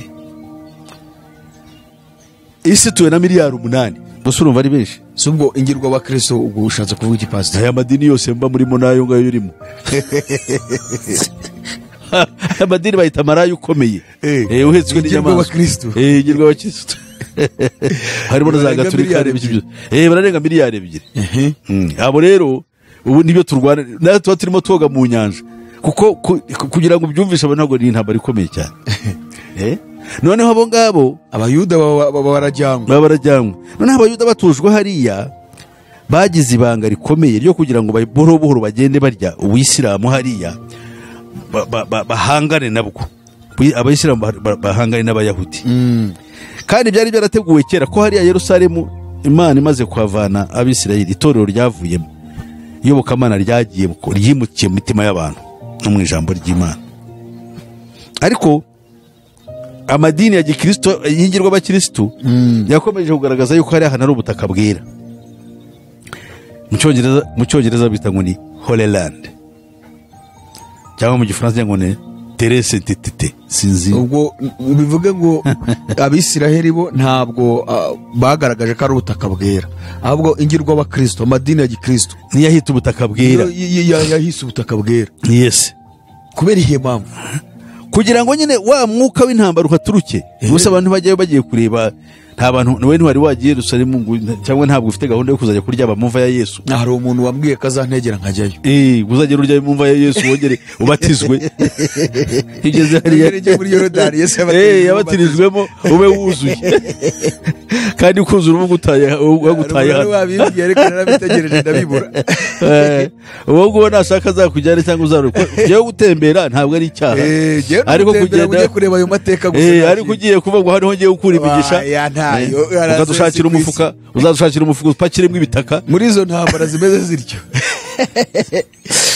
Isi tuwe na miliyari 8. Gusa urumva ari benshi.
Si ubwo ingirwa abakristo ubwo ushatse kuvuga iki pastor?
Aya madini yose mba murimo nayo ngayo urimo. Aya madini bayita maraya ukomeye. Uhetswe n'inyamaswa. Ingirwa abakristo. Harimo na za gatolika n'ibiki byose. Bararenga miliyari 2. Abo rero ubu nibyo turwana, natwe tuba turimo toga mu nyanja. Kuko kugira ngo ubyumvishe abantu ntabwo ni intambara ikomeye cyane. Noneho abo ngabo
abayuda baba barajyanywe.
Noneho abayuda batujwe hariya bagize ibanga rikomeye ryo kugira ngo buhoro buhoro bagende barya ubuyisilamu hariya, bahangane nabwo. Abayisilamu bahangane n'abayahudi. Kandi byari byarateguwe kera ko hariya Yerusalemu Imana imaze kuhavana Abisirayeli, itorero ryavuyemo, iyobokamana ryagiye ryimukiye mu mitima y'abantu no mu ijambo ry'Imana. Ariko amadini ya gikristo yingirwa abakristo yakomeje kugaragaza yuko hari ahantu ari ubutaka bwera. Mu Cyongereza bita ngo ni Holy Land, cyangwa mu Gifaransa ngo ni Terre Sainte. Sinzi
ubwo bivuge ngo Abisiraheli bo ntabwo bagaragaje ko ari ubutaka bwera, ahubwo ingirwa abakristo, amadini ya gikristo
niyo yahita ubutaka bwera,
yahise ubutaka bwera.
Yes.
Kubera iyihe mpamvu?
Kugira ngo nyine wa mwuka w'intambara uhaturuke. Gusa abantu bajyayo bagiye kureba, Nta bantu, nawe ntiwari wagiye Yerusalemu cyangwa ntabwo ufite gahunda yo kuzajya kuryama mu mva ya Yesu.
Hari umuntu wambwiye ko azantegera nkajyayo.
Uzagera uryame mu mva ya Yesu, wongere ubatizwe. Igeze hariya
Ugere muri Yorodani, Yesu yabatirijwemo.
Yabatirijwemo, ube wuzuye, kandi kuzura uba ugutaye
Hari
hano.
umuntu wabimbwiye, ariko narabitegereje ndabibura.
Uwo nguwo nashaka azakujyane cyangwa uzaruka. Njyewe gutembera ntabwo ari icyaha.
Jyewe
Ariko
gutembera
kugenda
ujye kureba ayo mateka gusa, nta
ariko
kintu.
Ugiye kuvuga ngo hano ngiye gukura imigisha.
Oya, ntayo.
Ukadushakira umufuka, uzadushakira umufuka upakiremo ibitaka.
Muri izo ntambara zimeze zityo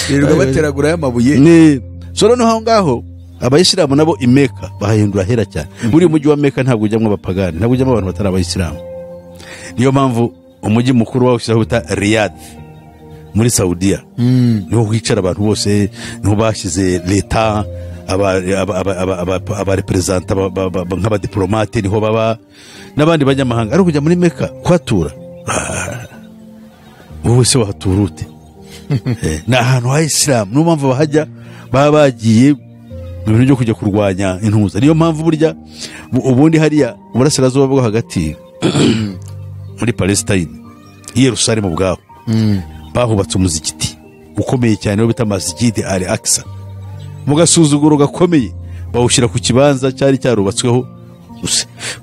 birirwa bateragura y'amabuye.
Ni so noneho aho ngaho abayisilamu nabo i Meka bahahindura hera cyane. Buriya umujyi wa Meka ntabwo ujyamo abapagani, ntabwo ujyamo abantu batari abayisilamu. Niyo mpamvu umujyi mukuru bawushyizeho bita Riyadh muri Saudiya, niho hicara abantu bose, niho bashyize leta, abareperezanta nk'abadiplomate niho baba n'abandi banyamahanga. Ariko kujya muri Meka kuhatura, wowe se wahatura ute? Ni ahantu ha isilamu, niyo mpamvu bahajya baba bagiye mu bintu byo kujya kurwanya intuza. Niyo mpamvu burya ubundi hariya uburasirazuba bwo hagati muri Palestine, i Yerusalemu ubwaho bahubatse umuzikiti ukomeye cyane wo bita Masjid Al Aqsa. Mu gasuzuguro gakomeye bawushyira ku kibanza cyari cyarubatsweho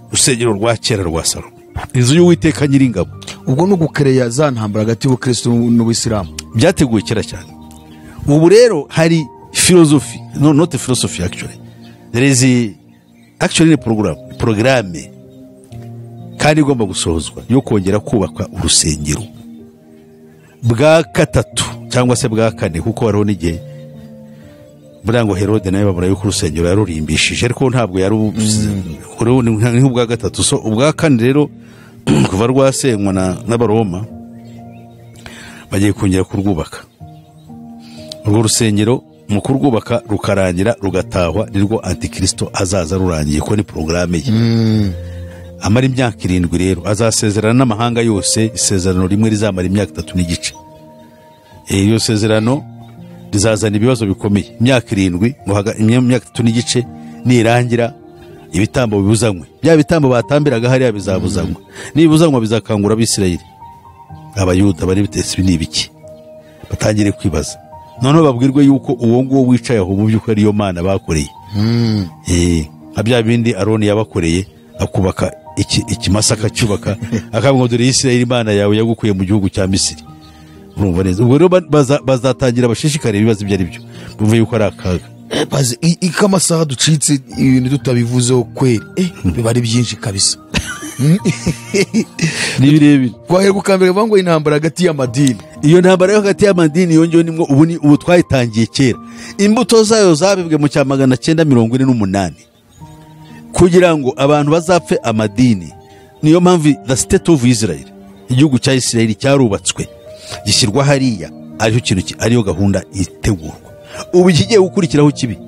urusengero rwa kera rwa Salomo, inzu y'Uwiteka Nyiringabo.
Ubwo ni ugukereya za ntambara hagati y'ubukristo n'ubuyisilamu.
Byateguwe kera cyane. Ubu rero hari philosophy, no, not philosophy, actually there is actually a program, programme kandi igomba gusohozwa yo kongera kubaka urusengero bwa gatatu cyangwa se bwa kane, kuko hariho n'igihe buriya ngo Herode nawe babura yuko urusengero yarurimbishije, ariko ntabwo yari ni nk'ubwa gatatu. So ubwa kane rero, kuva rwasenywa n'Abaroma, bagiye kongera kurwubaka. Urwo rusengero mu kurwubaka rukarangira rugatahwa, nirwo antikristo azaza rurangiye, ko ni porogaramu ye. Amara imyaka 7 rero, azasezerana n'amahanga yose isezerano rimwe rizamara imyaka 3 n'igice. Iyo sezerano rizazana ibibazo bikomeye. Imyaka 7 ngo imyaka 3 n'igice nirangira, ibitambo bibuzanywe, bya bitambo batambiraga hariya bizabuzanywa. Nibuzanywa bizakangura Abisirayeli, Abayuda bari bitetse, ibi ni ibiki? Batangire kwibaza. Noneho babwirwe yuko uwo nguwo wicaye aho mu by'ukuri ariyo Mana bakoreye. Nka bya bindi Aroni yabakoreye, akubaka ikimasa, akacyubaka, akavuga ngo dore Isirayeli, Imana yawe yagukuye mu gihugu cya Misiri. Urumva neza? Ubwo rero bazatangira bashishikare ibibazo ibyo ari byo, bumve yuko ari akaga.
Baze iko amasaha ducitse, ibintu tutabivuzeho kweri, biba ari byinshi kabisa.
Ni birebire.
Twaheruka mbere bavuga ngo intambara hagati y'amadini.
Iyo ntambara yo hagati y'amadini yongeyeho nimwo ubu ni ubu twayitangiye kera. Imbuto zayo zabibwe mu cya 948 kugira ngo abantu bazapfe amadini. Niyo mpamvu the State of Israel, igihugu cya Israel, cyarubatswe gishyirwa hariya, aricyo kintu ariyo gahunda itegurwa ubu. Ikigiye gukurikiraho kibi,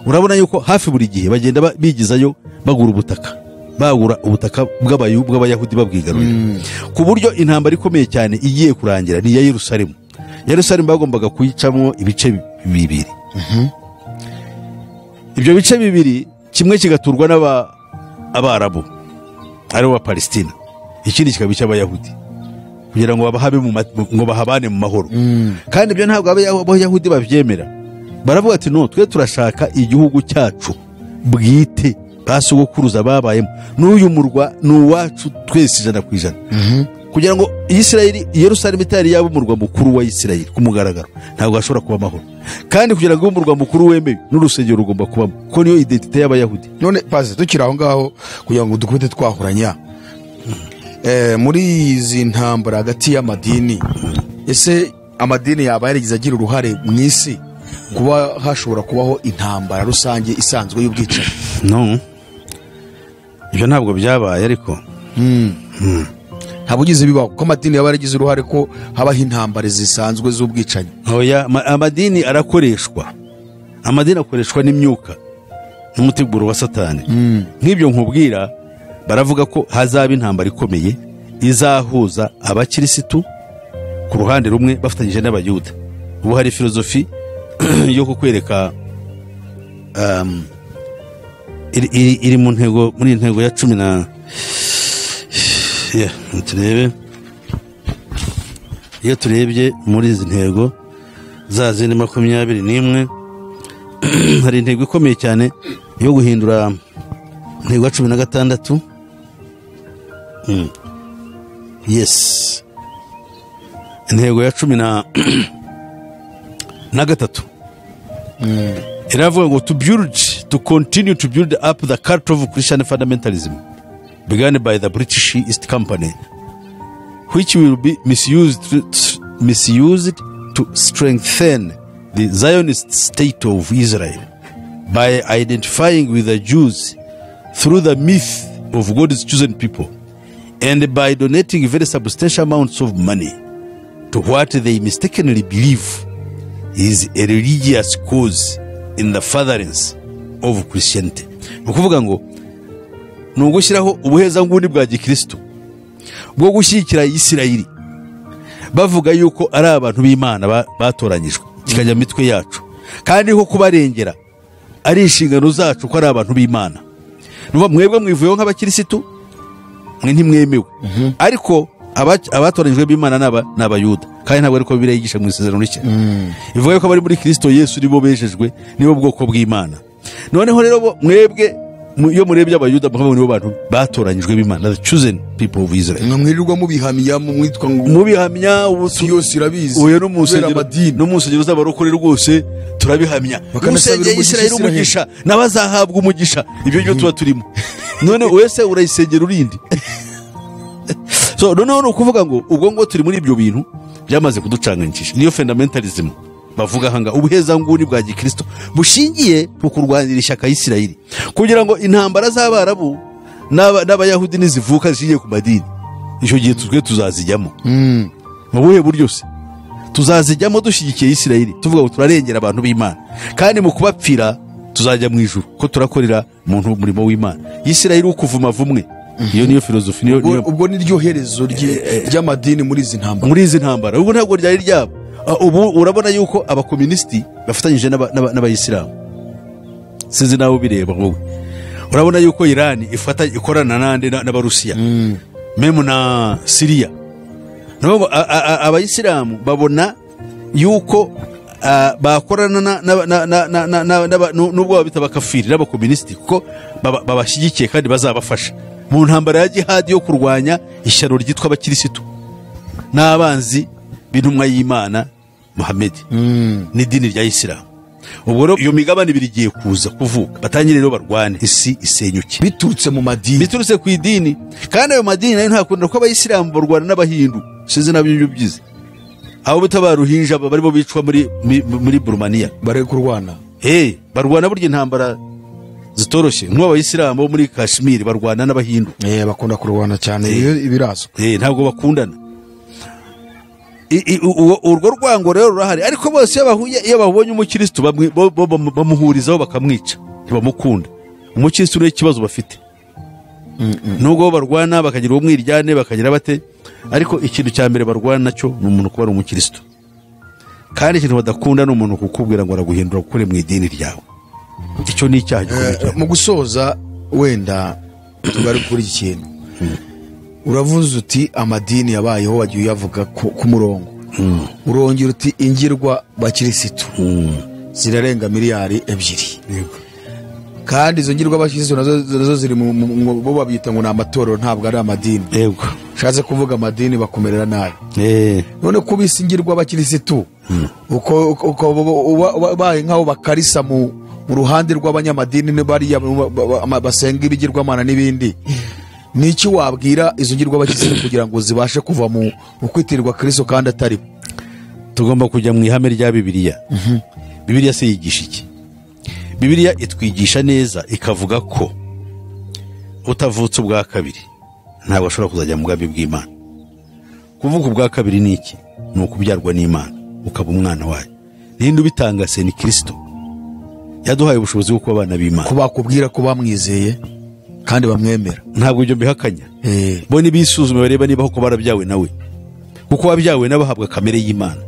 urabona yuko hafi buri gihe bagenda bigizayo, bagura ubutaka, bagura ubutaka bw'Abayahudi, babwigarurira, ku buryo intambara ikomeye cyane igiye kurangira ni iya Yerusalemu. Yerusalemu bagombaga kuyicamo ibice bibiri. Ibyo bice bibiri, kimwe kigaturwa n'Abarabu aribo ba Palestina, ikindi kikaba icy'Abayahudi, kugira ngo babahabe ngo bahabane mu mahoro. Kandi ibyo ntabwo Abayahudi babyemera. Baravuga ati no, twe turashaka igihugu cyacu bwite ba sogokuruza babayemo, n'uyu murwa ni uwacu twese 100%. Kugira ngo Isirayeli, Yerusalemu itari yaba umurwa mukuru wa Isirayeli ku mugaragaro, ntabwo hashobora kuba amahoro. Kandi kugira ngo ube umurwa mukuru wemewe, n'urusengero rugomba kubamo, kuko niyo identité y'Abayahudi.
None paze tukiri aho ngaho, kugira ngo dukubite twahuranya, muri izi ntambara hagati y'amadini, ese amadini yaba yarigeze agira uruhare mu isi kuba hashobora kubaho intambara rusange isanzwe y'ubwicanyi?
No, ibyo ntabwo byabaye, ariko
Ntabwo ugize bibaho ko amadini yaba yaragize uruhare ko habaho intambara zisanzwe z'ubwicanyi?
Oya, amadini arakoreshwa. Amadini akoreshwa n'imyuka n'umuteguro wa Satani. Nk'ibyo nkubwira, baravuga ko hazaba intambara ikomeye izahuza abakirisitu ku ruhande rumwe bafatanyije n'Abayuda. Ubu hari filozofi yo kukwereka iri mu ntego, muri iyi ntego ya cumi na Yeah, turebe. Iyo turebye muri izi ntego za zindi 21, hari intego ikomeye cyane yo guhindura, intego ya 16. Yes, intego ya 13 iravuga ngo to continue to build up the cult of Christian fundamentalism begun by the British East Company, which will be misused to strengthen the Zionist state of Israel by identifying with the Jews through the myth of God's chosen people and by donating very substantial amounts of money to what they mistakenly believe is a religious cause in the furtherance of Christianity. Ni ukuvuga ngo ni ugushyiraho ubuhezanguni bwa gikristo bwo gushyigikira Isirayeli, bavuga yuko ari abantu b'Imana batoranyijwe, kikajya mu mitwe yacu, kandi ko kubarengera ari inshingano zacu, ko ari abantu b'Imana. Ni ukuvuga, mwebwe mwivuyeho nk'abakirisitu, mwe ntimwemewe, ariko abatoranyijwe b'Imana ni Abayuda. Kandi ntabwo ariko Bibiliya yigisha. Mu Isezerano Rishya ivuga yuko abari muri Kristo Yesu nibo bejejwe, nibo bwoko bw'Imana. Noneho rero mwebwe iyo murebye Abayuda mukavuga ngo nibo bantu batoranyijwe b'Imana, the chosen people of Israel.
Mwe mwirirwa mubihamya, mwitwa ngo
Mubihamya ubu
isi yose irabizi
uyu no mu
kubera
nsengero,
amadini.
no mu nsengero z'abarokore rwose turabihamya.
Bakanasabira
Usengeye
umugisha
Israel
Israel.
umugisha, n'abazahabwa umugisha. Ibyo byo tuba turimo. None wese urayisengera urindi. So noneho ni ukuvuga ngo ubwo ngo turi muri ibyo bintu byamaze kuducanganyikisha. Niyo fundamentalism bavuga ahanga, ubuhezanguni bwa gikristo bushingiye ku kurwanira ishyaka Isirayeli, kugira ngo intambara z'Abarabu n'Abayahudi nizivuka zishingiye ku madini, icyo gihe twe tuzazijyamo. Mu buhe buryo se tuzazijyamo? Dushyigikiye Isirayeli, tuvuga ngo turarengera abantu b'Imana, kandi mu kubapfira tuzajya mu ijuru, ko turakorera muntu umurimo w'Imana. Isirayeli ukuvuma vumwe. Iyo niyo filozofi, niyo,
Ubwo
niyo
ubwo ni ryo herezo ry'amadini muri izi ntambara.
Muri izi ntambara ubwo ntabwo ryari ryabo. Ubu urabona yuko abakomunisiti bafatanyije n'abayisilamu. Sinzi nawe ubireba wowe. Urabona yuko Irani ifata ikorana n'andi n'Abarusiya, même na Siriya. Ni ukuvuga ngo abayisilamu babona yuko bakorana nubwo babita abakafiri, n'abakomunisiti, kuko babashyigikiye kandi bazabafasha mu ntambara ya jihadi yo kurwanya ishyano ryitwa abakirisitu n'abanzi b'intumwa y'Imana Muhammed n'idini rya Isilamu. Ubwo rero iyo migabane ibiri igiye kuza kuvuka, batangire rero barwane, isi isenyuke.
Biturutse mu madini.
Biturutse ku idini. Kandi ayo madini nayo ntakunda ko abayisilamu barwana n'Abahindu. Sinzi nabyo ibyo byize, abo bita ba Ruhinja barimo bicwa muri Burumaniya.
Bari kurwana.
Hey, barwana burya intambara zitoroshye. Nk'ubu abayisilamu bo muri Kashmir barwana n'Abahindu.
Bakunda kurwana cyane, iyo ibirazwa.
Ntabwo bakundana. Urwo rwango rero rurahari, ariko bose iyo bahuye, iyo babonye umukirisitu, bo bamuhurizaho bakamwica, ntibamukunda. Umukirisitu niwe kibazo bafite. Nubwo bo barwana bakagira umwiryane, bakagira bate, ariko ikintu cya mbere barwana nacyo ni umuntu kuba ari umukirisitu. Kandi ikintu badakunda ni umuntu kukubwira ngo araguhindura gukure mu idini ryawe. Icyo ni icyaha gikomeye cyane.
Mu gusoza, wenda tugaruke kuri iki kintu. Uravuze uti amadini yabayeho, wagiye uyavuga ku murongo, urongera uti ingirwa bakirisitu zirarenga miliyari 2. Kandi izo ngirwa bakirisitu nazo ziri bo babyita ngo ni amatorero, ntabwo ari amadini. Ushatse kuvuga amadini bakumerera nabi. None ko bise ingirwa abakirisitu, uko ubaye nk'aho bakarisa mu ruhande rw'abanyamadini bariya basenga ibigirwamana n'ibindi, ni iki wabwira izo ngirwa abakirisitu kugira ngo zibashe kuva mu kwitirirwa Kristo kandi atari bo?
Tugomba kujya mu ihame rya Bibiliya. Bibiliya se yigisha iki? Bibiliya itwigisha neza, ikavuga ko utavutse ubwa kabiri ntabwo ashobora kuzajya mu bwami bw'Imana. Kuvuka ubwa kabiri ni iki? Ni ukubyarwa n'Imana, ukaba umwana wayo. Ninde ubitanga se? Ni Kirisito. Yaduhaye ubushobozi bwo kuba abana b'Imana.
Ko bakubwira ko bamwizeye kandi bamwemera?
Ntabwo ibyo mbihakanya. Bo nibisuzume, bareba niba koko barabyawe nawe, kuko wabyawe nawe ahabwa kamere y'Imana.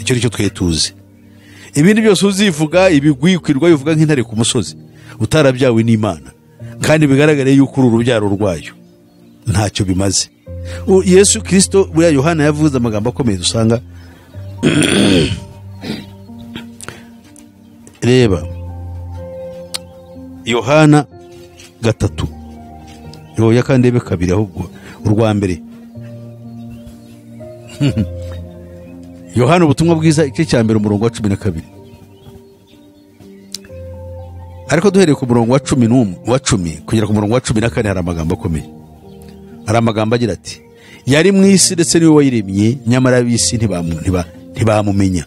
Icyo ni cyo twe tuzi. Ibindi byose uzivuga ibigwi, ukirirwa bivuga nk'intare ku musozi, utarabyawe n'Imana kandi bigaragare yuko uri urubyaro rwayo, ntacyo bimaze. Yesu Kristo buriya Yohana yavuze amagambo akomeye dusanga reba Yohana 3 yoya kandi ebe 2 ahubwo urwa mbere Yohana ubutumwa bwiza igice cya mbere umurongo wa 12 ariko duhereye ku murongo wa 11 wa 10 kugera ku murongo wa 14 hari amagambo akomeye. Hari amagambo agira ati yari mu isi ndetse niwe wayiremye nyamara ab'isi ntibamumenya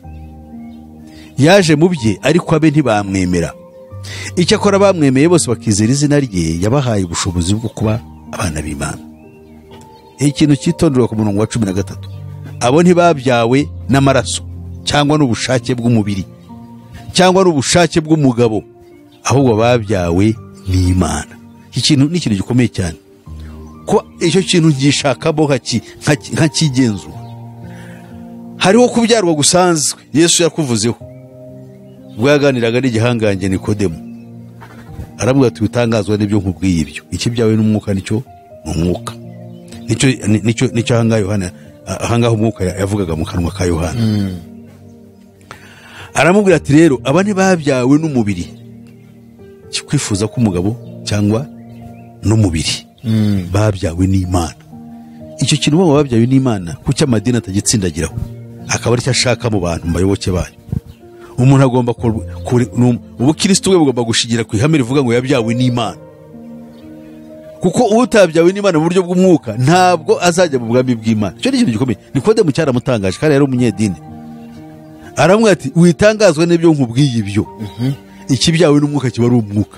yaje mu bye ariko abe ntibamwemera icyakora bamwemeye bose bakizera izina rye yabahaye ubushobozi bwo kuba abana b'Imana. Ikintu cyitonderwa ku murongo wa 13 abo ntibabyawe n'amaraso cyangwa n'ubushake bw'umubiri cyangwa n'ubushake bw'umugabo ahubwo babyawe n'Imana. Iki kintu ni ikintu gikomeye cyane ko icyo kintu gishakamo nkakigenzura. Hariho kubyarwa gusanzwe Yesu yakuvuzeho ubwo yaganiraga n'igihangange Nikodemu aramubwira ati witangazwa n'ibyo nkubwiye ibyo ikibyawe n'umwuka nicyo ni umwuka nicyo ahangaha Yohana ahangaha umwuka yavugaga mu kanwa ka Yohana. Aramubwira ati rero aba ntibabyawe n'umubiri kwifuza k'umugabo cyangwa n'umubiri babyawe n'Imana. Icyo kintu baba babyawe n'Imana kuki amadini atagitsindagiraho akaba aricyo ashaka mu bantu bayoboke bayo. Umuntu agomba ubukristo bwe bugomba gushigira ku ihame rivuga ngo yabyawe n'Imana kuko utabyawe n'Imana mu buryo bw'umwuka ntabwo azajya mu bwami bw'Imana. Icyo ni ikintu gikomeye. Nikodemu cyaramutangaje kandi yari umunyedini aramubwira ati witangazwa n'ibyo nkubwiye ibyo ikibyawe n'umwuka kiba ari umwuka.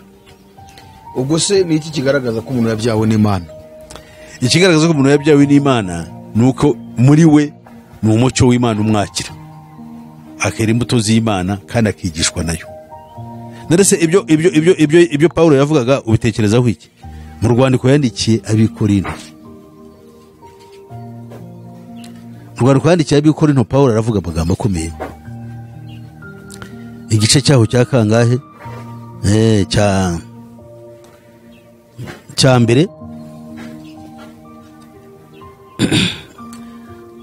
Ubwo se ni iki kigaragaza ko umuntu yabyawe n'Imana?
Ikigaragaza ko umuntu yabyawe n'Imana ni uko muri we ni umucyo w'Imana umwakira akera imbuto z'Imana kandi akigishwa nayo. Ndetse ibyo ibyo ibyo ibyo ibyo Paulo yavugaga ubitekerezaho iki mu rwandiko yandikiye ab'Ikorinto? Mu rwandiko yandikiye ab'Ikorinto Paulo aravuga amagambo akomeye. Igice cyaho cya kangahe? Cya mbere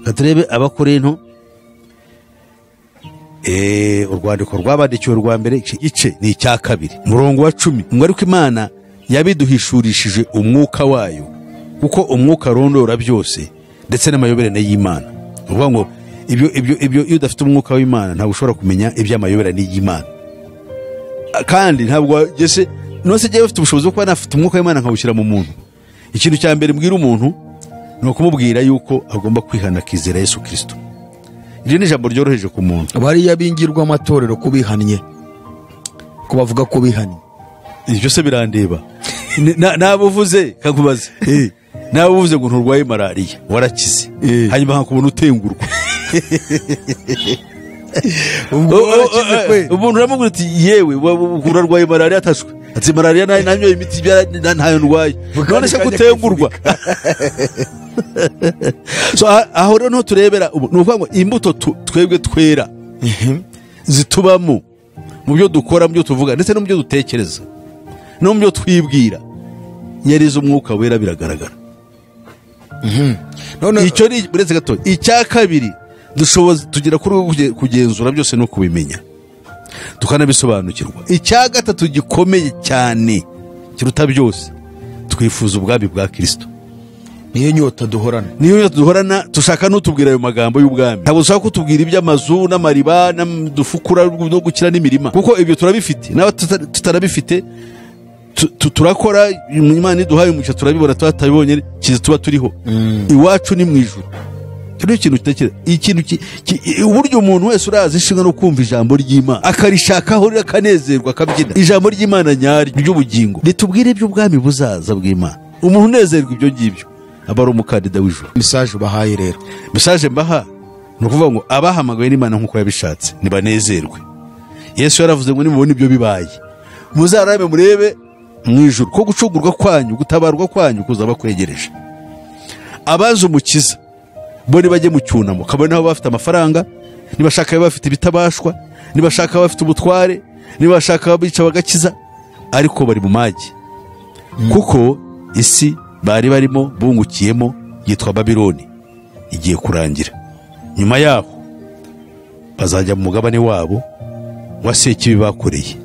katurebe Abakorinto urwandiko rwabandikiwe rwa mbere igice ni icya 2 umurongo wa 10 ngo ariko Imana yabiduhishurishije umwuka wayo kuko umwuka arondora byose ndetse n'amayoberane y'Imana. Uvuga ngo ibyo ibyo ibyo iyo udafite umwuka w'Imana ntabwo ushobora kumenya iby'amayoberane y'Imana. Kandi ntabwo gese nose jye ufite ubushobozi bwo kuba nafite umwuka w'Imana nkawushyira mu muntu. Ikintu cya mbere mbwira umuntu ni ukumubwira yuko agomba kwihana akizera Yesu Kristo. Iryo ni ijambo ryoroheje ku muntu.
Bariya bingirwa amatorero kubihannye ko bavuga ko bihannye
ibyo se birandeba. Nabuvuze kakubaze nabuvuze ngo nturwaye malaria warakize hanyuma nkakubona utengurwa umuntu uramubwira ati yewe urarwaye malaria atashwe ati malaria nanyoye imiti ntayo ndwaye none se gutengurwa. So aho rero niho turebera ni ukuvuga ngo imbuto twebwe twera zitubamo mu byo dukora mu byo tuvuga ndetse no mu byo dutekereza no mu byo twibwira yarize umwuka wera biragaragara. None icyo ni buretse gato. Icya kabiri dushoboza tugira kuri kugenzura byose no kubimenya tukanabisobanukirwa. Icya gatatu gikomeye cyane kiruta byose twifuza ubwami bwa Kristo.
Niyo nyota duhorana,
niyo nyota duhorana tushaka n'utubwira ayo magambo y'ubwami. Ntabwo dushaka kutubwira iby'amazu n'amariba n'dufukura no gukira n'imirima kuko ibyo turabifite n'aba tutarabifite turakora Imana iduhaye umugisha turabibona tutabibonye kiza tuba turiho. Iwacu ni mu ijuru. Cyo ikintu kitekera ikintu uburyo umuntu wese urazi ishinga no kumva ijambo ry'Imana akarishakaho akanezerwa akabyina ijambo ry'Imana nyaryo ry'ubugingo ritubwire iby'ubwami buzaza bw'Imana. Umuntu unezerwa ibyo ngibyo aba ari umukandida w'ijuru.
Message bahaye rero,
message mbaha ni ukuvuga ngo abahamagawe n'Imana nk'uko yabishatse nibanezerwe. Yesu yaravuze ngo nimubone ibyo bibaye muzarabe murebe mu ijuru ko gucugurwa kwanyu gutabarwa kwanyu kuzaba kwegereje. Abazi umukiza bo nibajye mu cyunamo kabone nabo bafite amafaranga nibashaka bafite ibitabashwa nibashaka bafite ubutware nibashaka bica bagakiza ariko bari mu magi kuko isi bari barimo bungukiyemo Yitwa Babiloni, igiye kurangira. Nyuma yaho bazajya mu mugabane wabo wa sekibi bakoreye,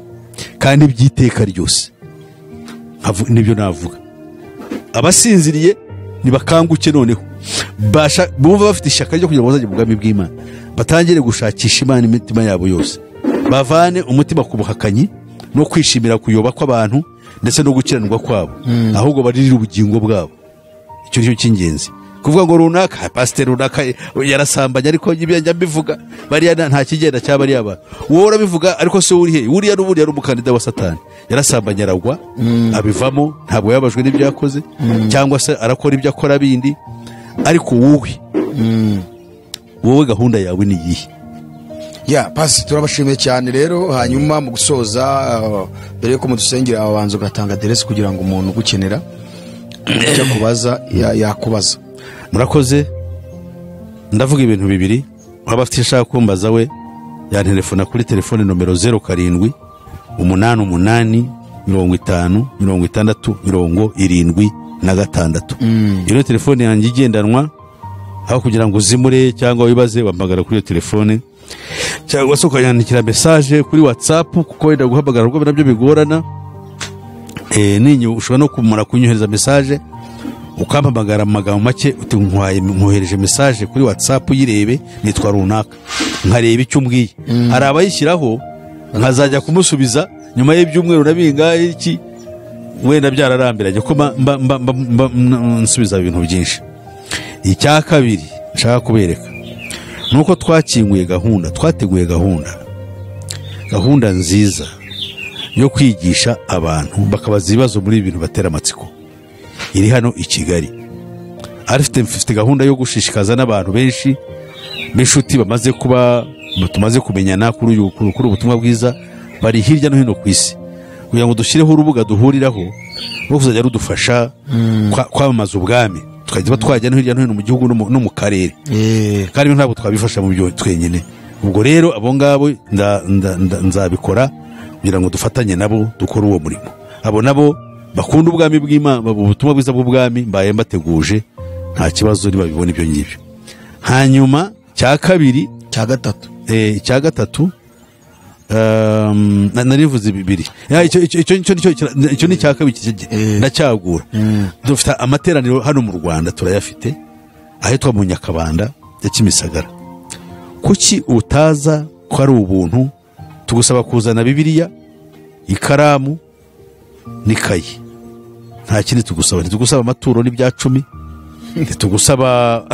kandi byiteka ryose. Nibyo navuga. Abasinziriye nibakanguke noneho, bumva bafite ishyaka ryo kugira ngo bazajye mu bwami bw'Imana, batangire gushakisha Imana imitima yabo yose, bavane umutima ku buhakanyi no kwishimira kuyoba kw'abantu ndetse no gukiranirwa kwabo, ahubwo baririre ubugingo bwabo. Icyo nicyo cy'ingenzi. Kuvuga ngo runaka pasiteri runaka yarasambanye, ariko ibyo njya mbivuga bariya nta kigenda cyaba ari abantu. Wowe urabivuga ariko se uri he? Uriya n'ubundi yari umukandida wa Satani, yarasambanye aragwa, abivamo, ntabwo yababajwe n'ibyo yakoze, cyangwa se arakora ibyo akora bindi. Ariko wowe gahunda yawe ni iyihe?
Ya pasi, turabashimiye cyane rero. Hanyuma mu gusoza, mbere yuko mudusengera, abanza ugatanga aderesi kugira ngo umuntu ugukenera icyo kubaza yakubaza.
Murakoze. Ndavuga ibintu bibiri. Waba afite ishaka kumbaza we yantelefona kuri telefone nomero 07 88 50 60 76. Iyo telefone yanjye igendanwa, aho kugira ngo uzimure cyangwa wibaze wampamagara kuri iyo telefone, cyangwa se ukanyandikira message kuri WhatsApp, kuko wenda guhamagara rwo nabyo bigorana. Ninyo ushobora no kumara kunyohereza message ukampamagara mu magambo make uti nkohereje message kuri WhatsApp uyirebe, nitwa runaka, nkareba icyo umbwiye. Hari abayishyiraho nkazajya kumusubiza nyuma y'ibyumweru na bingahe iki, wenda byararambiranye ko nsubiza ibintu byinshi. Icya kabiri nshaka kubereka nuko twakinguye gahunda, twateguye gahunda nziza yo kwigisha abantu bakabaza ibibazo muri ibintu batera amatsiko, iri hano i Kigali. Arifite gahunda yo gushishikaza n'abantu benshi b'inshuti bamaze kuba tumaze kumenyana kuri ubutumwa bwiza bari hirya no hino ku isi, kugira ngo dushyireho urubuga duhuriraho rwo kuzajya rudufasha kwamamaza ubwami, tukajya twajya no hirya no hino mu gihugu no mu karere. Kandi ntabwo twabifasha mu byo twenyine. Ubwo rero abo ngabo nzabikora kugira ngo dufatanye nabo dukore uwo murimo. Abo nabo bakunda ubwami bw'Imana, ubutumwa bwiza bw'ubwami, mbaye mbateguje, nta kibazo nibabibona ibyo ngibyo. Hanyuma cya kabiri,
cya gatatu,
cya gatatu narivuze bibiri. Icyo ni cya kabiri ndacyagura. Dufite amateraniro hano mu Rwanda turayafite, ahitwa mu Nyakabanda ya Kimisagara. Kuki utaza ko ari ubuntu? Tugusaba kuzana Bibiliya, ikaramu n'ikayi. Nta kindi tugusaba. Ntitugusaba amaturo n'ibya 10, ntitugusaba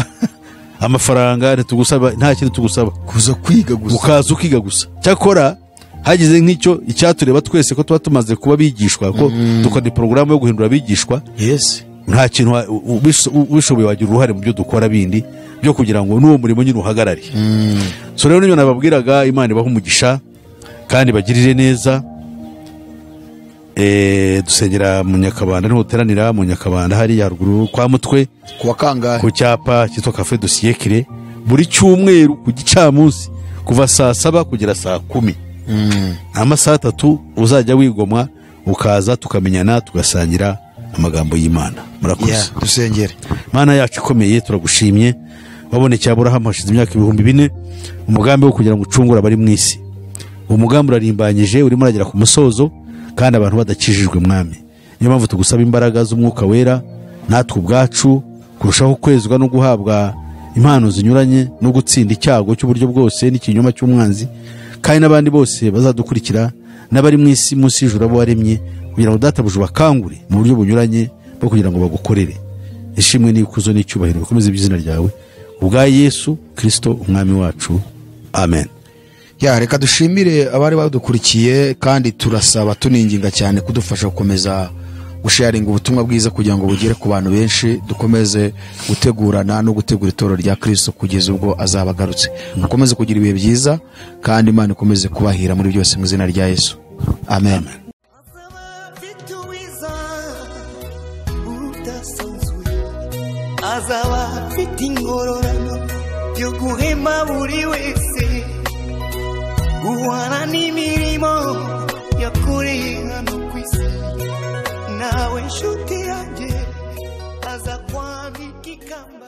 amafaranga, ntitugusaba, nta kindi tugusaba.
Kuza kwiga gusa.
Ukaza ukiga gusa. Cyakora hagize nk'icyo icyatureba twese ko tuba tumaze kuba bigishwa, ko dukora porogaramu yo guhindura abigishwa.
Yes.
Nta kintu ubishoboye wagira uruhare mu byo dukora bindi byo kugira ngo n'uwo murimo nyine uhagarare. So rero niyo nababwiraga, Imana ibahe umugisha kandi bagirire neza. Dusengera mu Nyakabanda, niho teranira mu Nyakabanda hari haruguru kwa Mutwe,
kuwa kangahe,
ku cyapa cyitwa Café du Siècle, buri cyumweru ku gicamunsi kuva saa 7 kugera saa 10. Amasaha 3 uzajya wigomwa ukaza tukamenyana tugasangira amagambo y'Imana. Murakoze.
Dusengere.
Mana yacu ikomeye, turagushimye. Wabonekeye Aburahamu hashize imyaka 4000, umugambi wo kugira ngo ucungure abari mu isi. Umugambi urarimbanyije, urimo uragera ku musozo, kandi abantu badakijijwe mwami. Niyo mpamvu tugusaba imbaraga z'umwuka wera natwe ubwacu kurushaho kwezwa no guhabwa impano zinyuranye no gutsinda icyago cy'uburyo bwose n'ikinyoma cy'umwanzi, kandi n'abandi bose bazadukurikira n'abari mu isi munsi y'ijuru abo waremye, kugira ngo databuja bakangure mu buryo bunyuranye bwo kugira ngo bagukorere. Ishimwe n'ikuzo n'icyubahiro bikomeze iby'izina ryawe ubwa Yesu Kristo umwami wacu. Amen.
Ya, reka dushimire abari badukurikiye, kandi turasaba tuninginga cyane kudufasha gukomeza gusharinga ubutumwa bwiza kugira ngo bugere ku bantu benshi, dukomeze gutegurana no gutegura itorero rya Kristo kugeza ubwo azaba agarutse. Mukomeze kugira ibihe byiza kandi Imana ikomeze kubahira muri byose mu izina rya Yesu. Amen.
Azaba afite ingororano yo guhema buri wese, guhana n'imirimo yakoreye hano ku isi. Nawe nshuti yanjye aza kwambika ikamba.